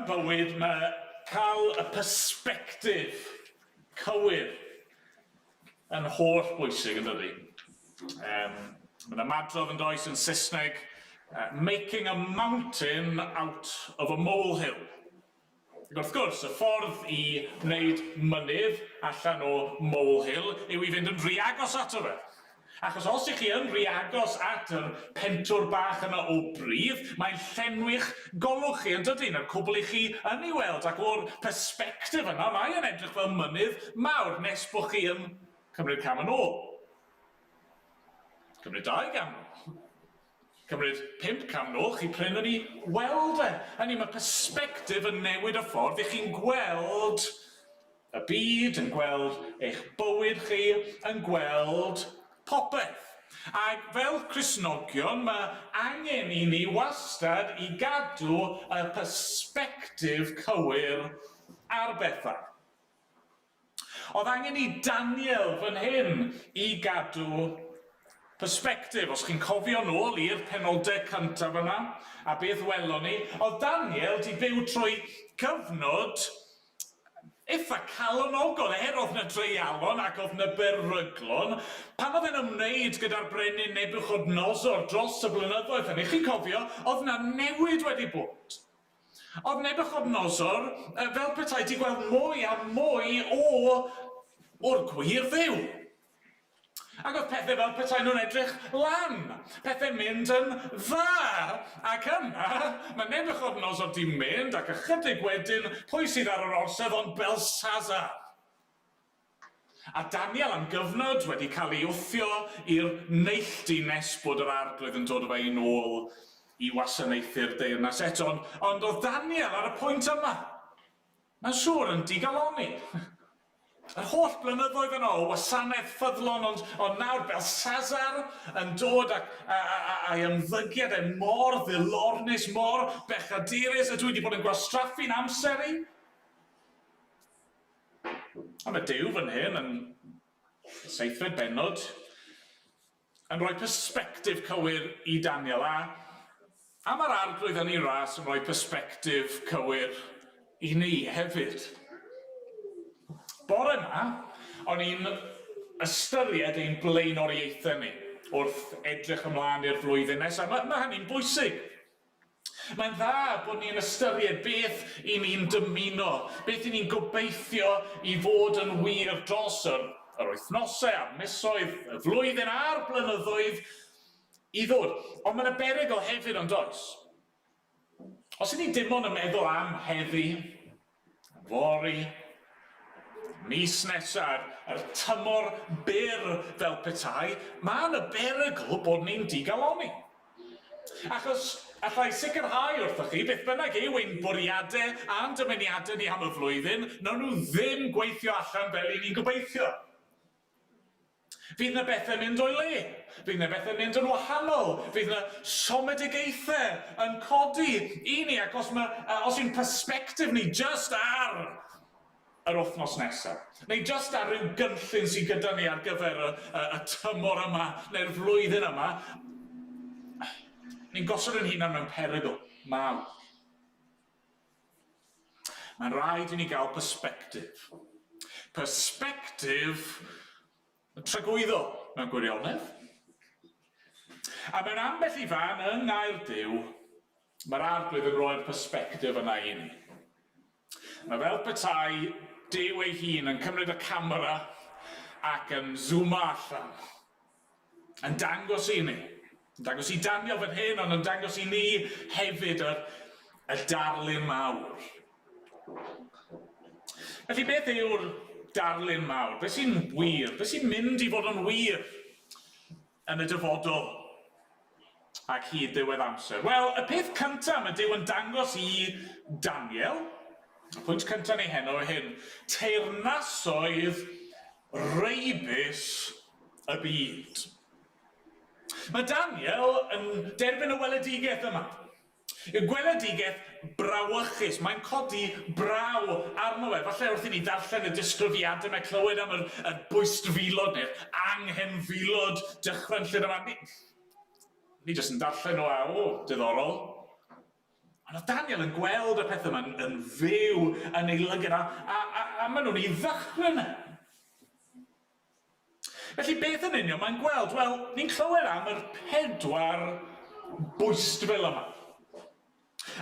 Mewn bywyd, mae cael y persbectif cywir yn holl bwysig, yn dydy? Mae'n ymadrodd yn does yn Saesneg, "making a mountain out of a molehill". Ac wrth gwrs, y ffordd i wneud mynydd allan o molehill yw i fynd yn rhy agos ato fe. Achos os ych chi yn rhy agos at yr pentwr bach yna o bridd, mae'n llenwi'ch golwg chi, yn dydy? Na'r cwbl i chi yn ei weld, ac o'r persbectif yna, mae yn edrych fel mynydd mawr, nes bod chi yn cymryd cam yn ôl. Cymryd 2 gam. Cymryd 5 cam nôl, chi prin yn ei weld e. Hynny, mae persbectif yn newid y ffordd i chi'n gweld y byd, yn gweld eich bywyd chi, yn gweld popeth. Ac fel Cristnogion, mae angen i ni wastad i gadw y persbectif cywir ar bethau. Oedd angen i Daniel fan hyn i gadw persbectif. Os chi'n cofio nôl i'r penodau cyntaf yna, a beth welon ni, oedd Daniel 'di byw trwy cyfnod eitha calonogol, er oedd 'na dreialon ac oedd 'na beryglon, pan oedd e'n ymwneud gyda'r brenin Nebuchadnezzar dros y blynyddoedd hynny, chi'n cofio, oedd 'na newid wedi bod. Oedd Nebuchadnezzar fel petai 'di gweld mwy a mwy o'r gwir Dduw. Ac oedd pethau fel petai nhw'n edrych lan, pethau'n mynd yn dda. Ac yna, mae Nebuchadnezzar 'di mynd ac ychydig wedyn, pwy sydd ar yr orsedd ond Belshazzar? A Daniel am gyfnod wedi cael ei wthio i'r neilltu nes bod yr Arglwydd yn dod â fe i nôl i wasanaethu'r deyrnas eto. Ond oedd Daniel ar y pwynt yma, mae'n siŵr yn digalonni. Yr holl blynyddoedd yno o wasanaeth ffyddlon, ond nawr Belshazzar yn dod ac a'i ymddygiad e mor ddilornus, mor bechadurus, ydw i wedi bod yn gwastraffu'n amser i? A mae Duw fan hyn yn y seithfed bennod yn rhoi persbectif cywir i Daniel, a mae'r Arglwydd yn ei ras yn rhoi persbectif cywir i ni hefyd. Bore yma, o'n i'n ystyried ein blaenoriaethau ni wrth edrych ymlaen i'r flwyddyn nesaf. Mae hynny'n bwysig. Mae'n dda bod ni'n ystyried beth i ni'n dymuno, beth i ni'n gobeithio i fod yn wir dros yr wythnosau a'r misoedd, y flwyddyn a'r blynyddoedd i ddod. Ond mae yna berygl hefyd, ond oes? Os ydyn ni dim ond yn meddwl am heddi, fory, mis nesaf, yr tymor byr fel petai, mae yna berygl bod ni'n digalonni. Achos allai sicrhau wrthoch chi, beth bynnag yw ein bwriadau a'n dymuniadau ni am y flwyddyn, wnawn nhw ddim gweithio allan fel i ni'n gobeithio. Fydd 'na bethau'n mynd o'i le. Fydd 'na bethau'n mynd yn wahanol. Fydd 'na siomedigaethau yn codi i ni. Ac os yw'n persbectif ni just ar yr wythnos nesaf, neu just ar ryw gynllun sydd gyda ni ar gyfer y tymor yma neu'r flwyddyn yma, ni'n gosod ein hunan mewn perygl mawr. Mae'n rhaid i ni gael persbectif. Persbectif tragwyddol mewn gwirionedd. A mewn ambell i fan yng Ngair Duw, mae'r Arglwydd yn rhoi'r persbectif yna i ni. Mae fel petai Duw ei hun yn cymryd y camera ac yn zoomo allan, yn dangos i ni, yn dangos i Daniel fan hyn, ond yn dangos i ni hefyd y darlun mawr. Felly beth yw'r darlun mawr? Beth sy'n wir? Beth sy'n mynd i fod yn wir yn y dyfodol ac hyd ddiwedd amser? Wel, y peth cyntaf mae Duw yn dangos i Daniel, y pwynt cyntaf ni heno yw hyn: teyrnasoedd reibus y byd. Mae Daniel yn derbyn y weledigaeth yma. Y gweledigaeth brawychus, mae'n codi braw arno fe. Falle wrth i ni ddarllen y disgrifiadau, mae clywed am yr bwystfilod neu'r anghenfilod dychrynllyd yma. Ni jyst yn darllen nhw a, o, diddorol. Ond oedd Daniel yn gweld y pethau yma'n yn fyw yn ei lygad, a, a, a, a maen nhw'n ei ddychryn e. Felly beth yn union mae'n gweld? Wel, ni'n clywed am yr pedwar bwystfil yma.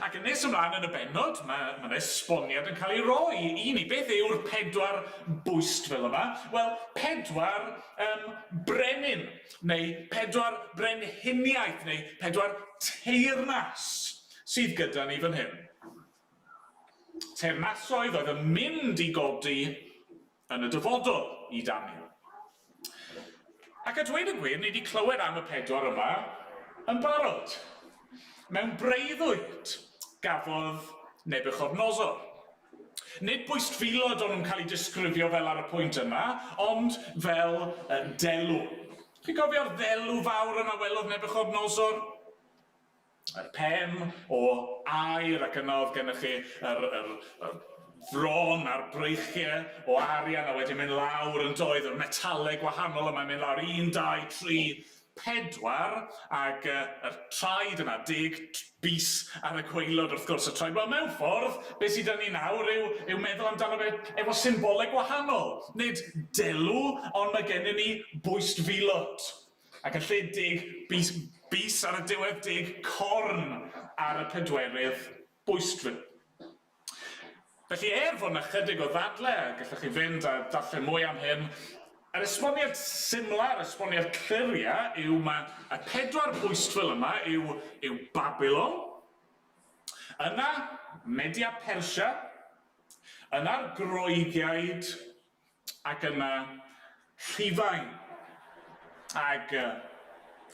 Ac yn nes ymlaen yn y bennod, mae, mae esboniad yn cael ei roi i ni. Beth yw'r pedwar bwystfil yma? Wel, pedwar um, brenin, neu pedwar brenhiniaeth, neu pedwar teyrnas sydd gyda ni fan hyn. Teyrnasoedd oedd yn mynd i godi yn y dyfodol i Daniel. Ac a dweud y gwir, ni wedi clywed am y pedwar yma yn barod. Mewn breuddwyd gafodd Nebuchadnezzar. Nid bwystfilod o'n nhw'n cael eu disgrifio fel ar y pwynt yma, ond fel delw. Chi'n cofio'r ddelw fawr yna welodd Nebuchadnezzar? Yr pen o aur ac yna oedd gennych chi yr, yr, yr fron a'r breichiau o arian a wedyn mynd lawr yn doedd, yr metalau gwahanol yma'n mynd lawr, 1, 2, 3, 4, ac uh, yr traed yna, deg bys ar y gwaelod wrth gwrs y traed. Wel, mewn ffordd, beth sydd 'da ni nawr yw, yw meddwl amdano fe efo symboleg gwahanol. Nid delw, ond mae gennym ni bwystfilod. Ac yn lle deg bys, bys ar y diwedd, deg corn ar y pedwerydd bwystfil. Felly er fod 'na chydig o ddadle, a gallwch chi fynd a darllen mwy am hyn, yr esboniad symla, yr esboniad cliria yw mae y pedwar bwystfil yma yw, yw Babylon, yna Media Persia, yna'r Groegiaid, Ac yna Rhufain. Ac uh,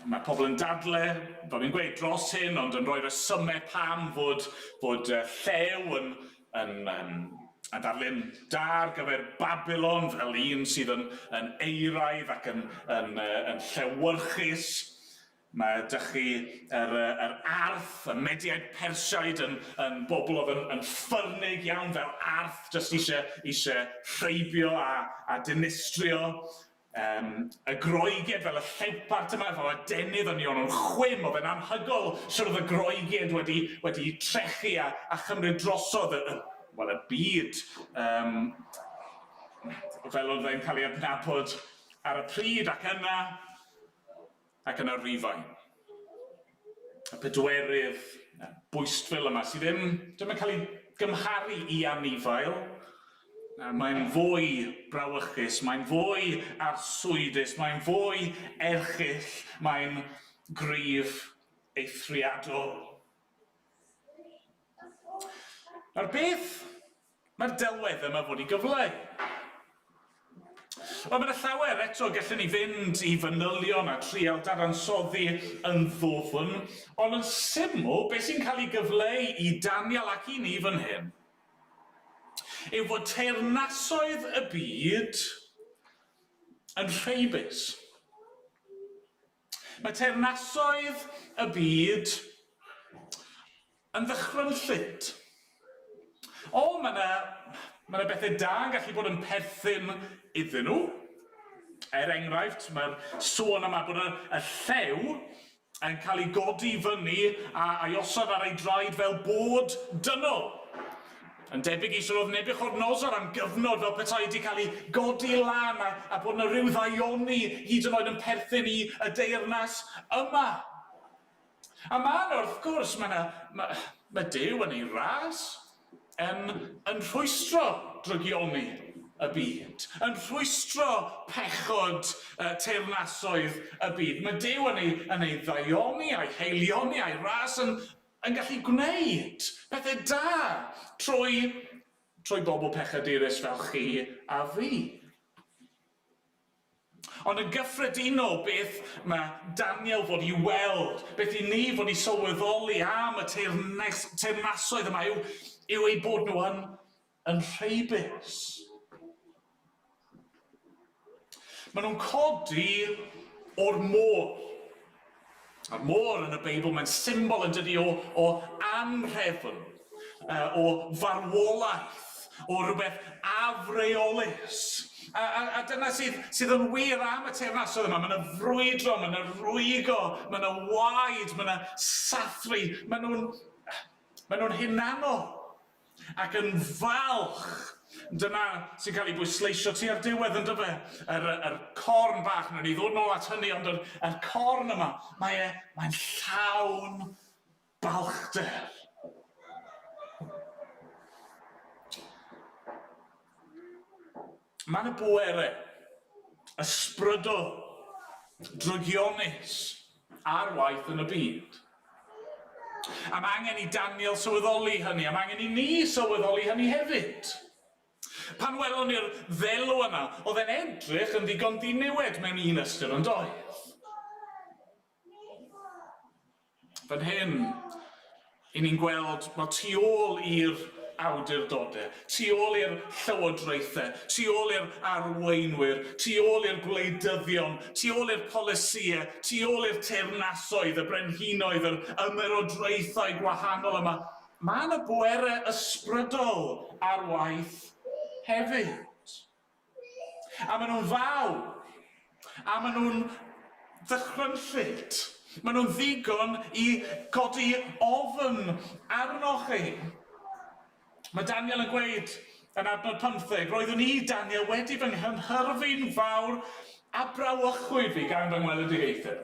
mae pobl yn dadle, fel fi'n gweud, dros hyn, ond yn rhoi resymau pam fod, fod uh, llew yn, yn, um, yn darlun da ar gyfer Babylon fel un sydd yn, yn eiraidd ac yn, yn, uh, yn llewyrchus. Mae 'da chi yr yy yr arth, y Mediaid Persiaid yn yn bobl oedd yn yn ffyrnig iawn fel arth, jyst eisiau eisiau rheibio a a dinistrio. Yym y Groegiaid fel y llewpart yma efo adenydd o'n i o'n nhw'n chwim, oedd e'n anhygoel shwt oedd y Groegiaid wedi wedi trechu a a chymryd drosodd y y wel y byd yym fel oedd e'n cael ei adnabod ar y pryd ac yna Ac yna Rufain. Y pedwerydd bwystfil yma sydd ddim, ddim yn cael ei gymharu i anifail. Mae'n fwy brawychus, mae'n fwy arswydus, mae'n fwy erchyll, mae'n gryf eithriadol. Nawr beth mae'r delwedd yma fod i gyfleu? Wel, mae yna llawer eto gallwn ni fynd i fanylion a trial dadansoddi yn ddwfn, ond yn syml, beth sy'n cael ei gyfleu i Daniel ac i ni fan hyn, yw fod teyrnasoedd y byd yn rheibus. Mae teyrnasoedd y byd yn ddychrynllyd. O, mae yna mae yna bethau da yn gallu bod yn perthyn iddyn nhw. Er enghraifft, mae'r sôn yma bod y, y llew yn cael ei godi fyny a, a'i osod ar ei draed fel bod dynol. Yn debyg i sut oedd Nebuchadnezzar am gyfnod, fel petai wedi cael ei godi lan a, a bod yna rhyw ddaioni hyd yn oed yn perthyn i y deyrnas yma. A mae yna, wrth gwrs, mae yna, mae, mae Duw yn ei ras yn, yn rhwystro drygioni y byd, yn rhwystro pechod uh, teyrnasoedd y byd. Mae Duw yn ei, yn ei ddaioni a'i haelioni a'i ras yn, yn gallu gwneud pethau da trwy, trwy bobl pechadurus fel chi a fi. Ond yn gyffredinol, beth mae Daniel fod i weld, beth i ni fod i sylweddoli am y teyrnas, teyrnasoedd yma yw, yw eu bod nhw yn, yn rheibus. Maen nhw'n codi o'r môr. A'r môr yn y Beibl, mae'n symbol yn dydi o, o anrhefn, o farwolaeth, o rhywbeth afreolus. A, a, a dyna sydd, sydd yn wir am y teyrnasoedd yma. Mae yna frwydro, mae yna rwygo, mae yna waed, mae yna sathru. Mae nhw'n... Maen nhw'n hunanol ac yn falch. Dyna sy'n cael ei bwysleisio tua'r diwedd yn dyfe? Yr, yr corn bach, wnawn ni ddod nôl at hynny, ond yr, yr corn yma, mae e, mae'n llawn balchder. Mae yna bwerau ysbrydol, drygionus ar waith yn y byd. A mae angen i Daniel sylweddoli hynny, a mae angen i ni sylweddoli hynny hefyd. Pan welon ni'r ddelw yna, oedd e'n edrych yn ddigon diniwed mewn un ystyr, yn doedd? Fan hyn, 'y ni'n gweld, wel, tu ôl i'r awdurdodau, tu ôl i'r llywodraethau, tu ôl i'r arweinwyr, tu ôl i'r gwleidyddion, tu ôl i'r polisïau, tu ôl i'r teyrnasoedd, y brenhinoedd, yr ymerodraethau gwahanol yma, mae yna bwerau ysbrydol ar waith hefyd. A maen nhw'n fawr. A maen nhw'n ddychrynllyd. Maen nhw'n ddigon i godi ofn arnoch chi. Mae Daniel yn gweud yn adnod 15, Roeddwn i, Daniel, wedi fy nghynhyrfu'n fawr a brawychwyd fi gan fy ngweledigaethau.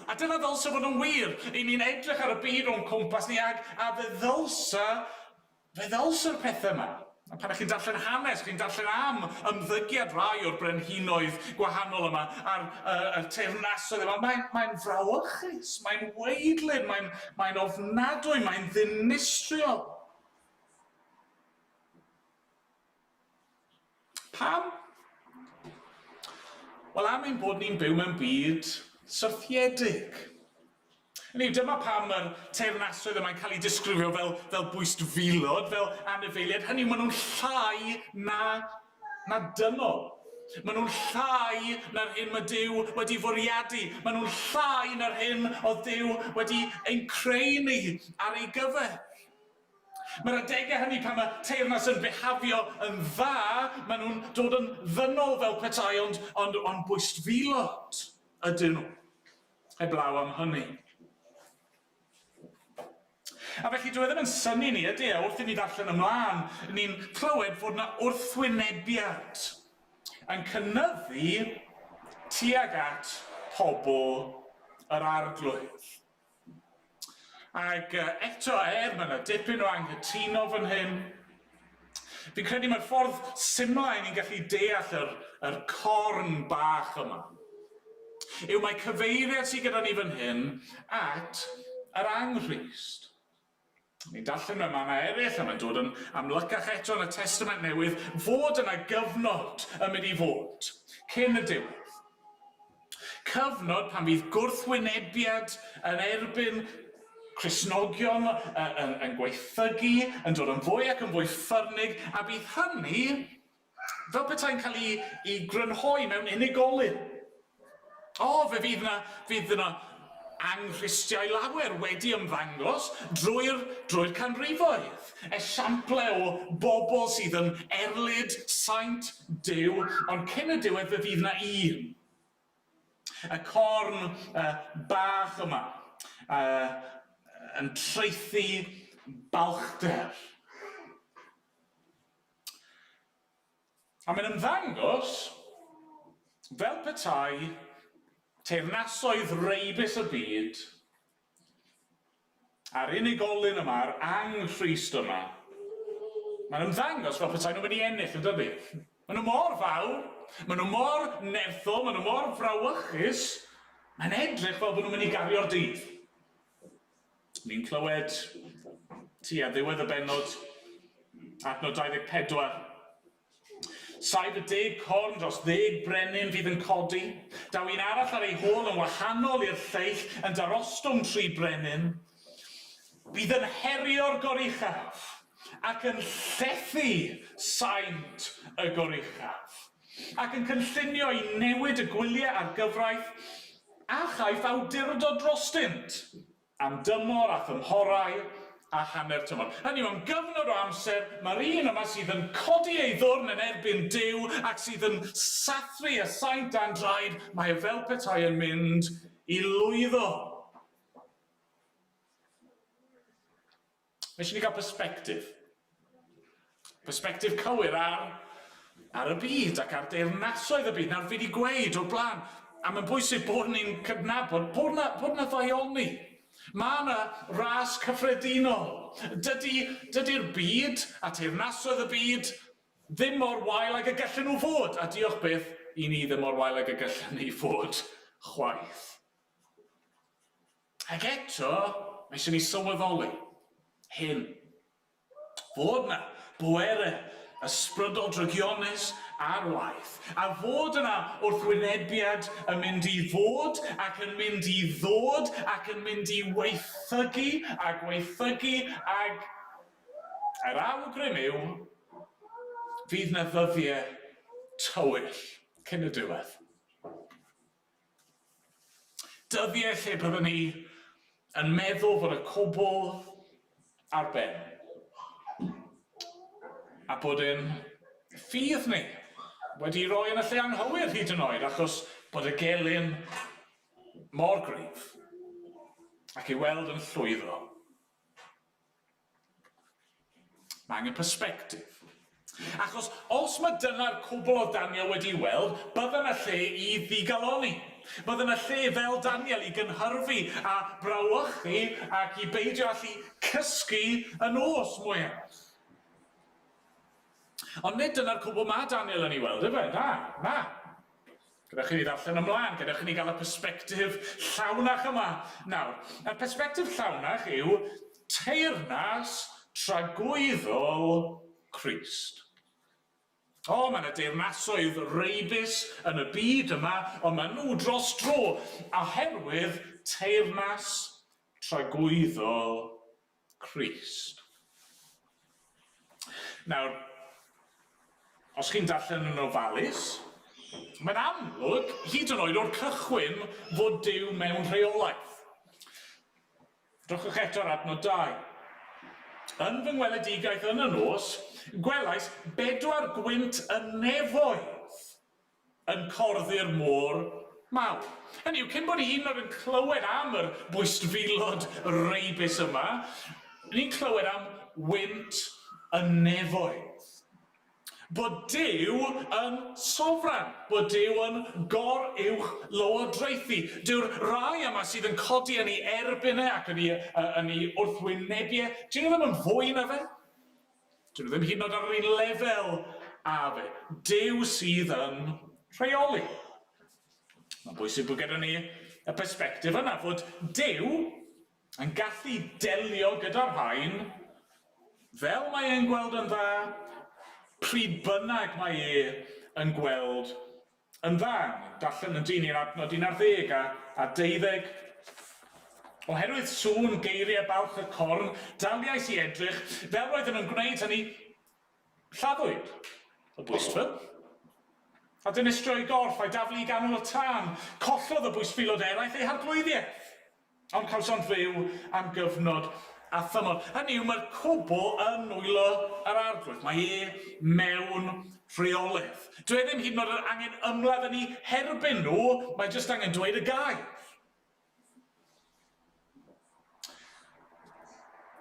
A dyna ddylse fod yn wir. I ni'n edrych ar y byd o'n cwmpas ni ag a fe ddylse Fe ddylse'r pethau yma, a pan ych chi'n darllen hanes, chi'n darllen am ymddygiad rhai o'r brenhinoedd gwahanol yma a'r uh, y teyrnasoedd yma, mae'n mae frawychus, mae'n weidlyd, mae'n mae ofnadwy, mae'n ddinistriol. Pam? Wel, am ein bod ni'n byw mewn byd syrthiedig. Hynny yw, dyma pam mae'r teyrnasoedd yma'n cael eu disgrifio fel, fel bwystfilod, fel anifeiliaid. Hynny yw, maen nhw'n llai na, na dynol. Maen nhw'n llai na'r hyn mae Duw wedi fwriadu. Maen nhw'n llai na'r hyn oedd Duw wedi ein creu ni ar ei gyfer. Mae'r adegau hynny pan mae teyrnas yn bihafio yn dda, maen nhw'n dod yn ddynol fel petai, ond, ond, ond bwystfilod ydyn nhw. Heblaw am hynny. A felly dyw e ddim yn synnu ni, ydy e, wrth i ni ddarllen ymlaen, ni'n clywed fod yna wrthwynebiad yn cynyddu tuag at pobl yr Arglwydd. Ac eto, er mae yna dipyn o anghytuno fan hyn, fi'n credu mae'r ffordd symla i ni'n gallu deall yr, yr corn bach yma yw mae cyfeiriad sydd gyda ni fan hyn at yr anghrist. Ni'n darllen mewn mannau eraill, a mae'n dod yn amlycach eto yn y Testament Newydd, fod yna gyfnod yn mynd i fod cyn y diwedd. Cyfnod pan fydd gwrthwynebiad yn erbyn Cristnogion yn, yn, yn gwaethygu, yn dod yn fwy ac yn fwy ffyrnig, a bydd hynny fel petai'n cael ei, ei grynhoi mewn unigolyn. O, fe fydd yna, fydd yna anghristiau lawer wedi ymddangos drwy'r, drwy'r canrifoedd. Esiample o bobl sydd yn erlid saint Duw, ond cyn y diwedd fe fydd yna un. Y corn uh, bach yma uh, yn traethu balchder. A mae'n ymddangos fel petai teyrnasoedd reibus y byd a'r unigolyn yma, yr anghrist yma, mae'n ymddangos fel petai nhw'n mynd i ennill, yn dydy? Maen nhw mor fawr, maen nhw mor nerthol, maen nhw mor frawychus, mae'n edrych fel bod nhw'n mynd i gario'r dydd. Ni'n clywed tua ddiwedd y bennod, adnod 24. Saif y deg corn dros ddeg brenin fydd yn codi. Daw un arall ar ei hôl yn wahanol i'r lleill, yn darostwng tri brenin. Bydd yn herio'r goruchaf ac yn llethu saint y goruchaf, ac yn cynllunio i newid y gwyliau a'r gyfraith, a chaiff awdurdod drostynt am dymor a thymhorau a hanner tymor. Hynny yw, am gyfnod o amser, mae'r un yma sydd yn codi ei ddwrn yn erbyn Duw ac sydd yn sathru y saint dan draed, mae e fel petai yn mynd i lwyddo. Mae eisiau ni gael perspectif. Perspectif cywir ar, ar y byd ac ar deyrnasoedd y byd. Nawr, fi wedi gweud o'r blaen, a mae'n bwysig bod ni'n cydnabod bod na, bod na ddaioni. Mae yna ras cyffredinol. Dydy, dydy'r byd a teyrnasoedd y byd ddim mor wael ag y gallen nhw fod, a diolch byth i ni ddim mor wael ag y gallen ni fod chwaith. Ac eto, mae eisiau ni sylweddoli hyn. Fod 'na bwerau ysbrydol drygionus ar waith, a fod yna wrthwynebiad yn mynd i fod ac yn mynd i ddod ac yn mynd i waethygu a gwaethygu ag yr awgrym yw fydd 'na ddyddiau tywyll cyn y diwedd. Dyddiau lle byddwn ni yn meddwl fod y cwbl ar ben. A bod ein ffydd ni wedi roi yn y lle anghywir hyd yn oed achos bod y gelyn mor gryf ac i weld yn llwyddo. Mae angen persbectif. Achos os mae dyna'r cwbl oedd Daniel wedi weld, bydda 'na lle i ddigalonni. Bydda 'na lle fel Daniel i gynhyrfu a brawychu ac i beidio allu cysgu y nos mwyach. Ond nid dyna'r cwbl mae Daniel yn ei weld, ife? Na, na. Gadewch i ni ddarllen ymlaen, gadewch i ni gael y persbectif llawnach yma. Nawr, y persbectif llawnach yw teyrnas tragwyddol Crist. O, mae yna deyrnasoedd reibus yn y byd yma, ond maen nhw dros dro oherwydd teyrnas tragwyddol Crist. Nawr, os chi'n darllen yn ofalus, mae'n amlwg, hyd yn oed o'r cychwyn, fod Duw mewn rheolaeth. Drychwch eto ar adnod 2. Yn fy ngweledigaeth yn y nos, gwelais bedwar gwynt y nefoedd yn corddi'r môr mawr. Hynny yw, cyn bod ni hyd yn oed yn clywed am yr bwystfilod reibus yma, ni'n clywed am wynt y nefoedd. Bod Duw yn sofran, bod Duw yn gor-uwch lywodraethu. Dyw'r rai yma sydd yn codi yn ei erbyn e ac yn ei, yn ei wrthwynebu e, dyn nhw ddim yn fwy na fe. Dyn nhw ddim hyd yn oed ar yr un lefel â fe. Duw sydd yn rheoli. Mae'n bwysig bod gyda ni y persbectif yna, fod Duw yn gallu delio gyda'r rhain fel mae e'n gweld yn dda, pryd bynnag mae e yn gweld Yn dda, darllen yn dyn i'r adnod 11 a, a deuddeg. Oherwydd sŵn geiriau balch y corn, daliais i edrych, fel roedden nhw'n gwneud hynny, lladdwyd y bwystfil. A dinistrio ei gorff a'i daflu i ganol y tân, collodd y bwystfilod eraill eu harglwyddiaeth. Ond cawsant fyw am gyfnod a thymor. Hynny yw, mae'r cwbl yn nwylo yr Arglwydd. Mae e mewn rheolaeth. Dyw e ddim hyd yn oed yn angen ymladd yn eu herbyn nhw, mae jyst angen dweud y gair.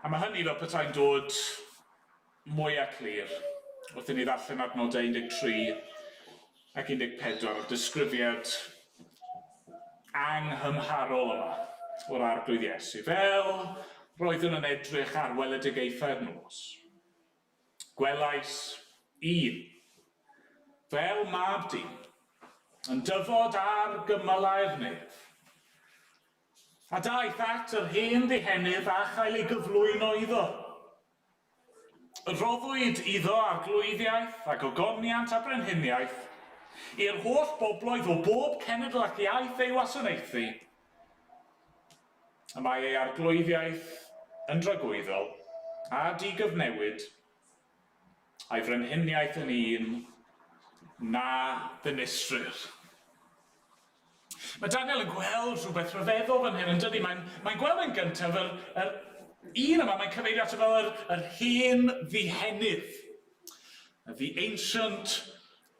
A mae hynny fel petai'n dod mwya clir wrth i ni ddarllen adnodau 13 ac 14, y disgrifiad anghymharol yma o'r Arglwydd Iesu, fel roeddwn yn edrych ar weledigaethau'r nos. Gwelais un, fel mab dyn, yn dyfod ar gymylau'r nef. A daeth at yr hen ddihenydd a chael ei gyflwyno iddo. Rhoddwyd iddo arglwyddiaeth a gogoniant a brenhiniaeth, i'r holl bobloedd o bob cenedl ac iaith ei wasanaethu. Y mae ei arglwyddiaeth yn dragwyddol a digyfnewid, a'i frenhiniaeth yn un na ddinistrir. Mae Daniel yn gweld rhywbeth rhyfeddol fan hyn, yn dydy? Mae'n mae gweld yn gyntaf yr, yr un yma, mae'n cyfeirio ato fel yr, yr hen ddihenydd. The Ancient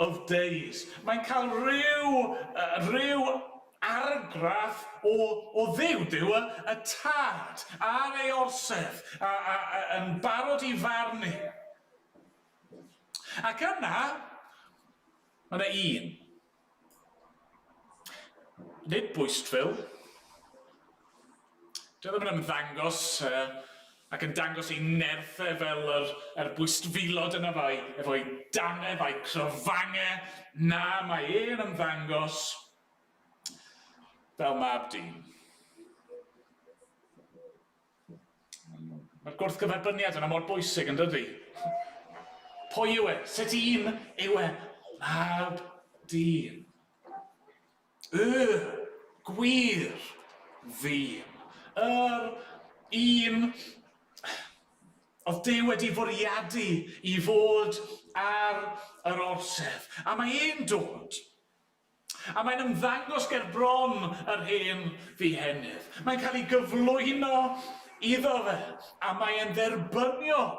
of Days. Mae'n cael rhyw, rhyw argraff. argraff o, o Dduw, Duw y, y Tad, ar ei orsedd, a, a, a, yn barod i farnu. Ac yna, mae yna un. Nid bwystfil. Dio ddim yn ymddangos uh, ac yn dangos ei nerthau fel yr, yr bwystfilod yna fai, efo'i dannedd a'i cryfangau. Na, mae e'n ymddangos fel mab dyn. Mae'r gwrthgyferbyniad yna mor bwysig, yn dydy? Pwy yw e? Sut un yw e? Mab dyn. Y gwir ddyn. Yr un oedd Duw wedi fwriadu i fod ar yr orsedd. A mae e'n dod. A mae'n ymddangos ger bron yr hen ddihenydd. Mae'n cael ei gyflwyno iddo fe, a mae'n dderbyniol.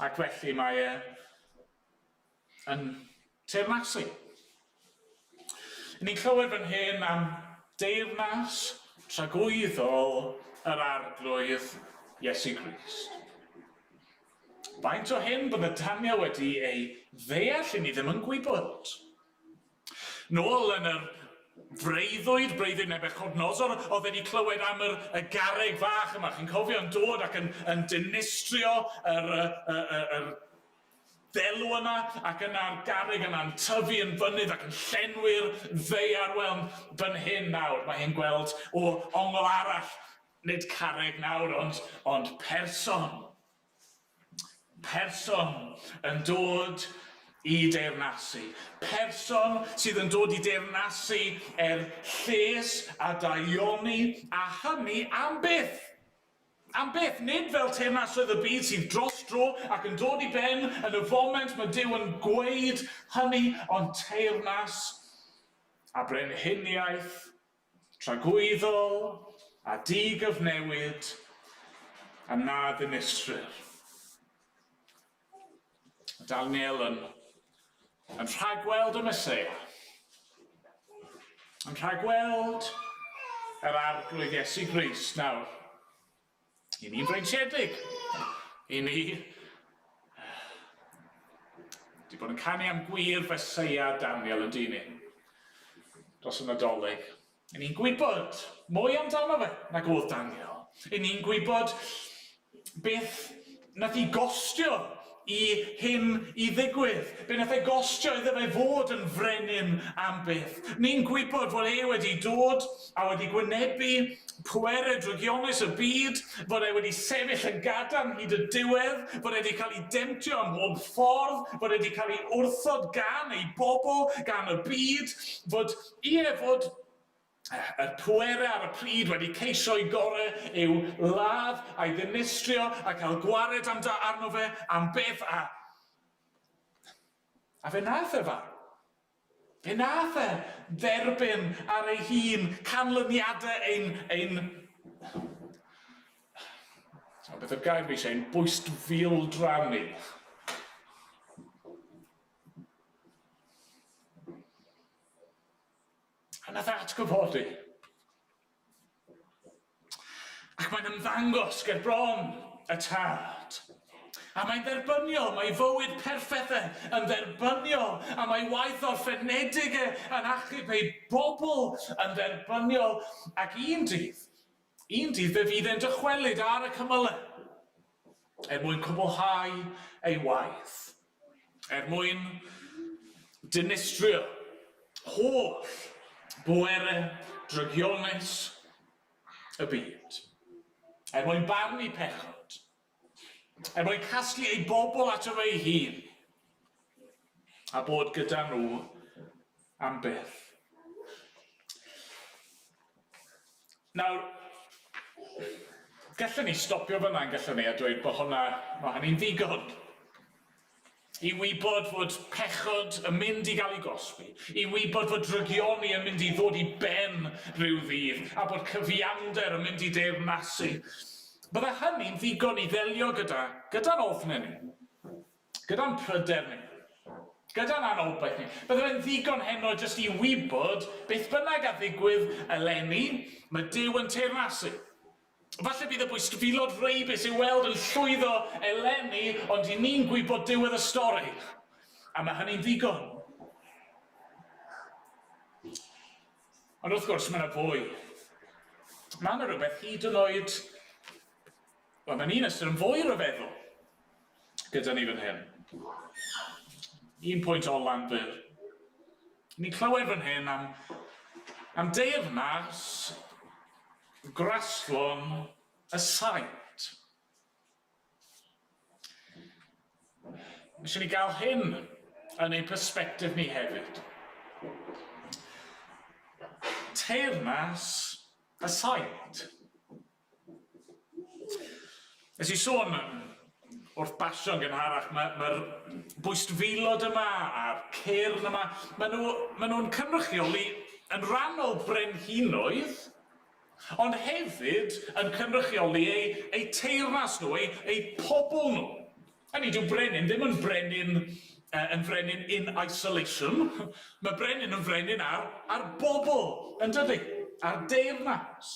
Ac felly mae e yn teyrnasu. Ni'n clywed fan hyn am deyrnas tragwyddol yr Arglwydd Iesu Grist. Faint o hyn bydde Daniel wedi ei ddeall i ni ddim yn gwybod. Nôl yn yr freuddwyd, breuddwyd Nebuchadnezzar, oedd wedi clywed am yr, y garreg fach yma, chi'n cofio, yn dod ac yn, yn dinistrio yr, y, y, y, yr ddelw yna, ac yna'r garreg yna'n tyfu yn fynydd ac yn llenwi'r ddaear. Wel, fan hyn nawr, mae hi'n gweld o ongl arall, nid carreg nawr, ond, ond person. Person yn dod i deyrnasu. Person sydd yn dod i deyrnasu er lles a daioni, a hynny am byth. Am byth, nid fel teyrnasoedd y byd sydd dros dro ac yn dod i ben yn y foment mae Duw yn gweud hynny, ond teyrnas a brenhiniaeth tragwyddol a digyfnewid a na ddinistrir. Daniel yn, yn rhagweld y Meseia. Yn rhagweld yr Arglwydd Iesu Grist nawr. I ni'n freintiedig. I ni wedi bod yn canu am gwir Feseia Daniel yn dyn ni dros y Nadolig. I ni'n gwybod mwy amdano fe nag oedd Daniel. I ni'n gwybod beth nath i gostio i hyn i ddigwydd. Be nath e gostio iddo fe fod yn frenin am byth. Ni'n gwybod fod e wedi dod a wedi gwynebu pwerau drygionus y byd, fod e wedi sefyll yn gadarn hyd y diwedd, fod e wedi cael ei demtio ym mhob ffordd, fod e wedi cael ei wrthod gan ei bobl, gan y byd, fod, ie, fod Y pwerau ar y pryd wedi ceisio'u gorau i'w ladd a'i ddinistrio a cael gwared amda arno fe am byth a a fe nath e farw. Fe nath e dderbyn ar ei hun canlyniadau ein ein o beth yw'r gair fi eisiau, ein bwystfildra ni. A nath e atgyfodi. Ac mae'n ymddangos ger bron y tad. A mae'n dderbyniol, mae fywyd perffaith e yn dderbyniol, a mae waith orffenedig e yn achub ei bobl yn dderbyniol, ac un dydd, un dydd fe fydd e'n dychwelyd ar y cymylau er mwyn cwblhau ei waith. Er mwyn dinistrio holl bwerau drygionus y byd. Er mwyn barnu pechod. Er mwyn casglu ei bobl ato fe ei hun. A bod gyda nhw am byth. Nawr, gallwn ni stopio fan'na yn gallwn ni a dweud bod hwnna, mae hynny'n ddigon. I wybod fod pechod yn mynd i gael ei gosbi, i wybod fod drygioni yn mynd i ddod i ben rhyw ddydd, a bod cyfiawnder yn mynd i deyrnasu. Bydde hynny'n ddigon i ddelio gyda, gyda'n ofnau ni, gyda'n pryder ni. Gyda'n anobaith ni. Bydde fe'n ddigon heno jyst i wybod beth bynnag a ddigwydd eleni, mae Duw yn teyrnasu. Falle bydd y bwystfilod reibus i'w weld yn llwyddo eleni, ond i ni'n gwybod diwedd y stori. A mae hynny'n ddigon. Ond wrth gwrs, mae yna fwy. Mae yna rhywbeth hyd yn oed, wel, mae'n un ystyr yn fwy rhyfeddol gyda ni fan hyn. Un pwynt ola'n fyr. Ni'n clywed fan hyn am, am deyrnas graslon y saint. Eisiau ni gael hyn yn ein persbectif ni hefyd. Teyrnas y saint. Nes i sôn wrth basio'n gynharach, mae'r ma bwystfilod yma a'r cyrn yma, maen nhw'n ma nhw cynrychioli yn rhannol brenhinoedd, Ond hefyd yn cynrychioli eu, eu teyrnas nhw, eu, eu pobl nhw. Hynny dyw brenin ddim yn brenin, uh, yn frenin in isolation. Mae brenin yn frenin ar, ar bobl, yn dydy? Ar deyrnas.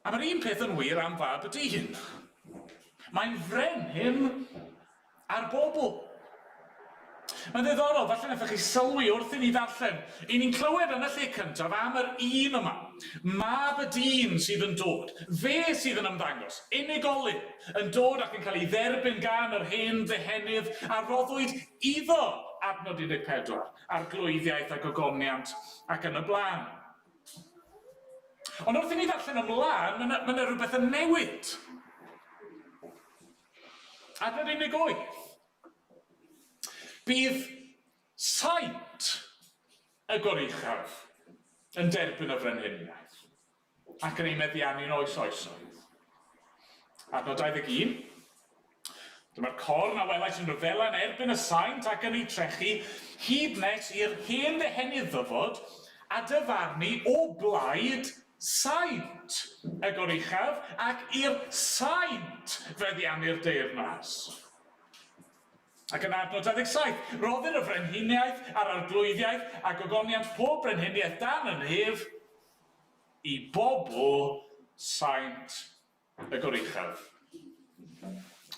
A mae'r un peth yn wir am fab y dyn. Mae'n frenin a'r bobl. Mae'n ddiddorol, falle wnaethoch chi sylwi wrth i ni ddarllen, i ni'n clywed yn y lle cyntaf am yr un yma, mab y dyn sydd yn dod, fe sydd yn ymddangos, unigolyn, yn dod ac yn cael ei dderbyn gan yr hen ddihenydd a roddwyd iddo, adnod 14, arglwyddiaeth a gogoniant ac yn y blaen. Ond wrth i ni ddarllen ymlaen, mae yna, mae yna rhywbeth yn newid. Adnod 18. Bydd saint y goruchaf yn derbyn y frenhiniaeth ac yn ei meddiannu'n oes oesoedd. Adnod 21. Dyma'r corn a welais yn rhyfela yn erbyn y saint ac yn eu trechu, hyd nes i'r hen ddehenydd ddyfod a dyfarnu o blaid Saint y Goruchaf ac i'r saint feddiannu'r deyrnas. Ac yn adnod 27, rhoddir y frenhiniaeth a'r arglwyddiaeth a gogoniant pob brenhiniaeth dan y nef i bobl saint y Goruchaf.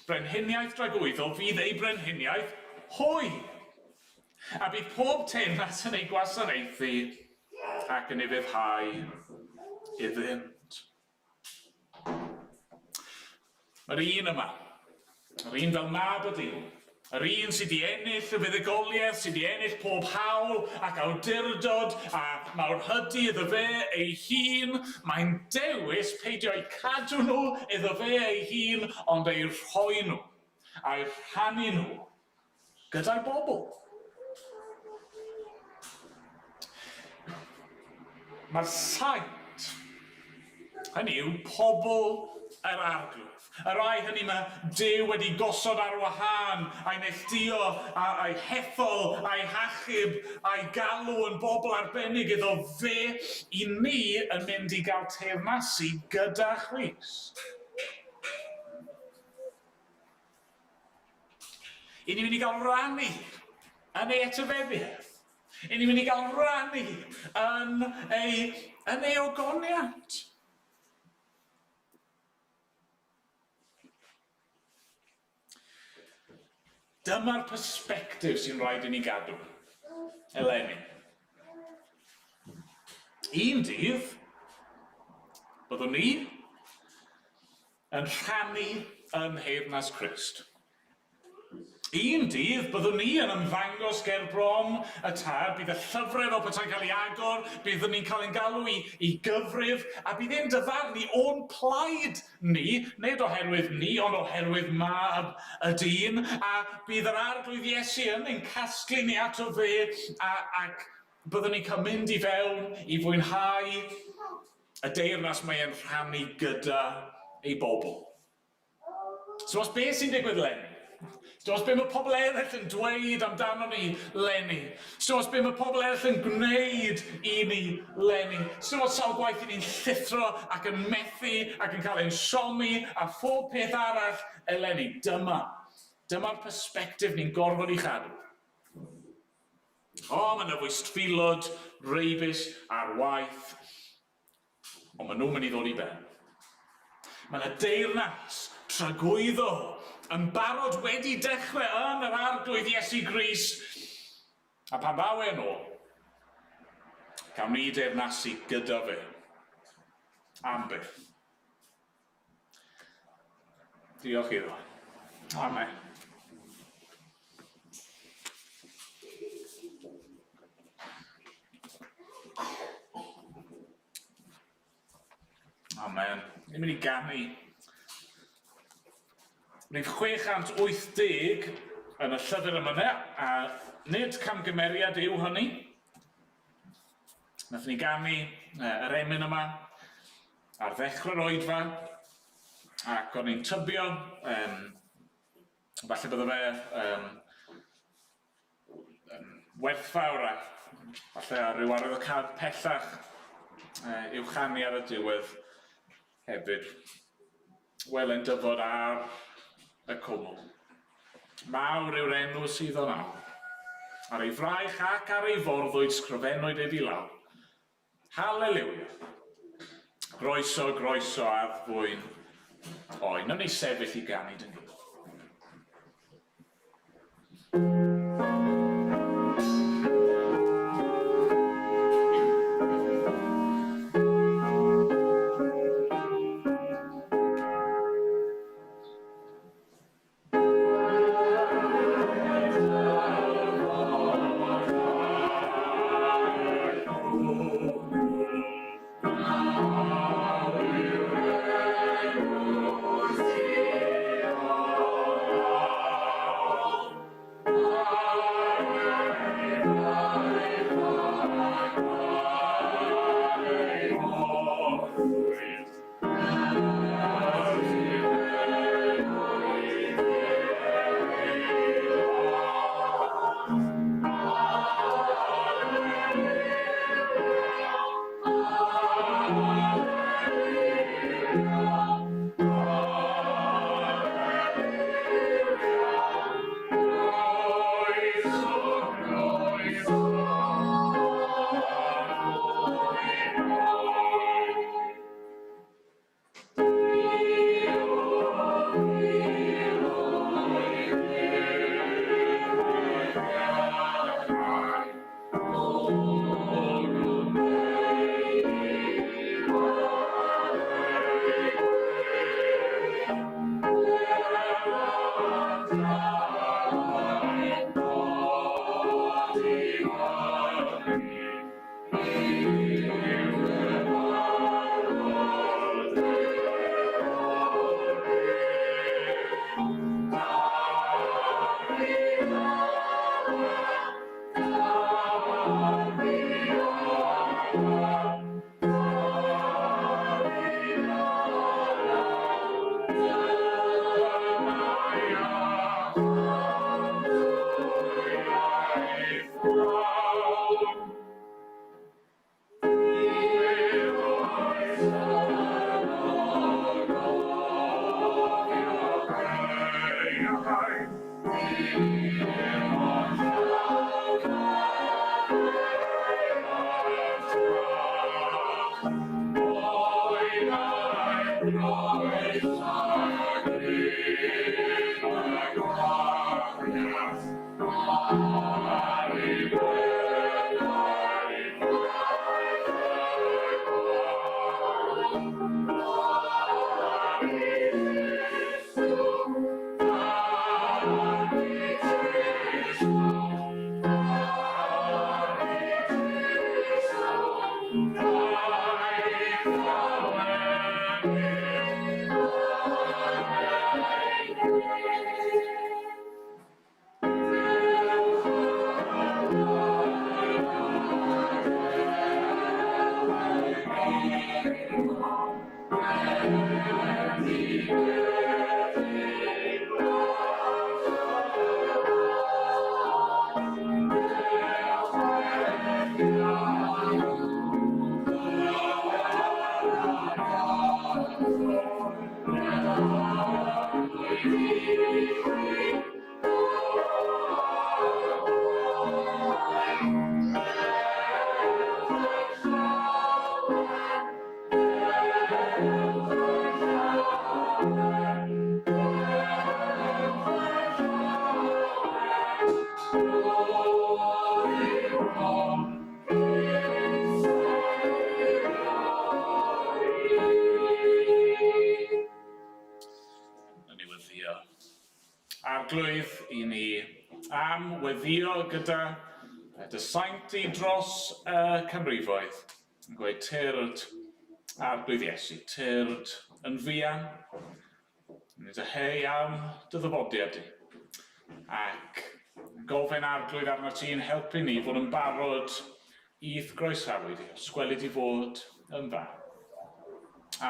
Brenhiniaeth dragwyddol fydd eu brenhiniaeth hwy, a bydd pob teyrnas yn eu gwasanaethu ac yn ufuddhau iddynt. Mae'r un yma, yr un fel mab y dyn, yr un sydd wedi ennill y fuddugoliaeth, sydd wedi ennill pob hawl ac awdurdod a mawrhydi iddo fe ei hun, mae'n dewis peidio eu cadw nhw iddo fe ei hun, ond eu rhoi nhw, a'u rhannu nhw gyda'i bobl. Mae'r saint, hynny yw pobl yr Arglwydd, y rhai hynny mae Duw wedi gosod ar wahân, a'i neilltuo, a'i hethol, a'i hachub, a'i galw yn bobl arbennig iddo fe, i ni yn mynd i gael teyrnasu gyda Christ. I ni'n mynd i gael rannu yn ei etifeddiaeth. I ni'n mynd i gael rannu yn ei, yn ei ogoniant. Dyma'r persbectif sy'n rhaid i ni gadw eleni. Un dydd, byddwn ni yn rhannu ym Nheyrnas Crist. Un dydd, byddwn ni yn ymddangos ger bron y Tad, bydd y llyfrau fel petai'n cael ei agor, byddwn ni'n cael ein galw i, i gyfrif, a bydd e'n dyfarnu o'n plaid ni, nid oherwydd ni, ond oherwydd Mab y Dyn, a bydd yr Arglwydd Iesu yn ein casglu ni ato fe, a, ac byddwn ni'n cael mynd i fewn i fwynhau Y deyrnas mae e'n rhannu gyda ei bobl. So os beth sy'n digwydd leni? So os be mae pobl eraill yn dweud amdano ni leni? So os be mae pobl eraill yn gwneud i ni leni? So os sawl gwaith i ni'n llithro ac yn methu ac yn cael ein siomi a phob peth arall eleni? Dyma. Dyma'r persbectif ni'n gorfod ei chadw. O, mae yna fwystfilod reibus ar waith, ond maen nhw'n mynd i ddod i ben. Mae yna deyrnas tragwyddol yn barod wedi dechrau yn yr Arglwydd Iesu Grist, a pan ddaw e'n ôl, cawn ni deyrnasu gyda fe. Am byth. Diolch iddo. Amen. Amen. Ni'n mynd i ganu. Rhif 680 yn y llyfr yma, a nid camgymeriad yw hynny. Nathon ni ganu yr emyn yma ar ddechrau'r oedfa, ac o'n i'n tybio, um, falle bydde fe um, um, werthfawr a falle ar ryw arwyddocâd pellach i'w chanu ar y diwedd hefyd. Wele'n dyfod ar y cwmwl. Mawr yw'r enw sydd o'n awr. Ar ei fraich ac ar ei forddwyd sgrifennwyd ef i lawr. Haleliwia! Groeso, groeso addfwyn oen. Nawn ni sefyll i ganu dyn gilydd. Arglwydd, i ni am weddio gyda dy saint i dros y canrifoedd, yn gweud tyrd Arglwydd Iesu, tyrd yn fuan, yn dyheu am dy ddyfodiad di, ac gofyn Arglwydd arnat ti'n helpu ni fod yn barod i'th groesawu di, os gweli di fod yn dda.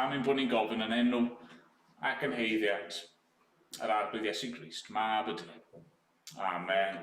Am ein bod ni'n gofyn yn enw ac yn haeddiant yr Arglwydd Iesu Grist, Mab y Duw. Amen.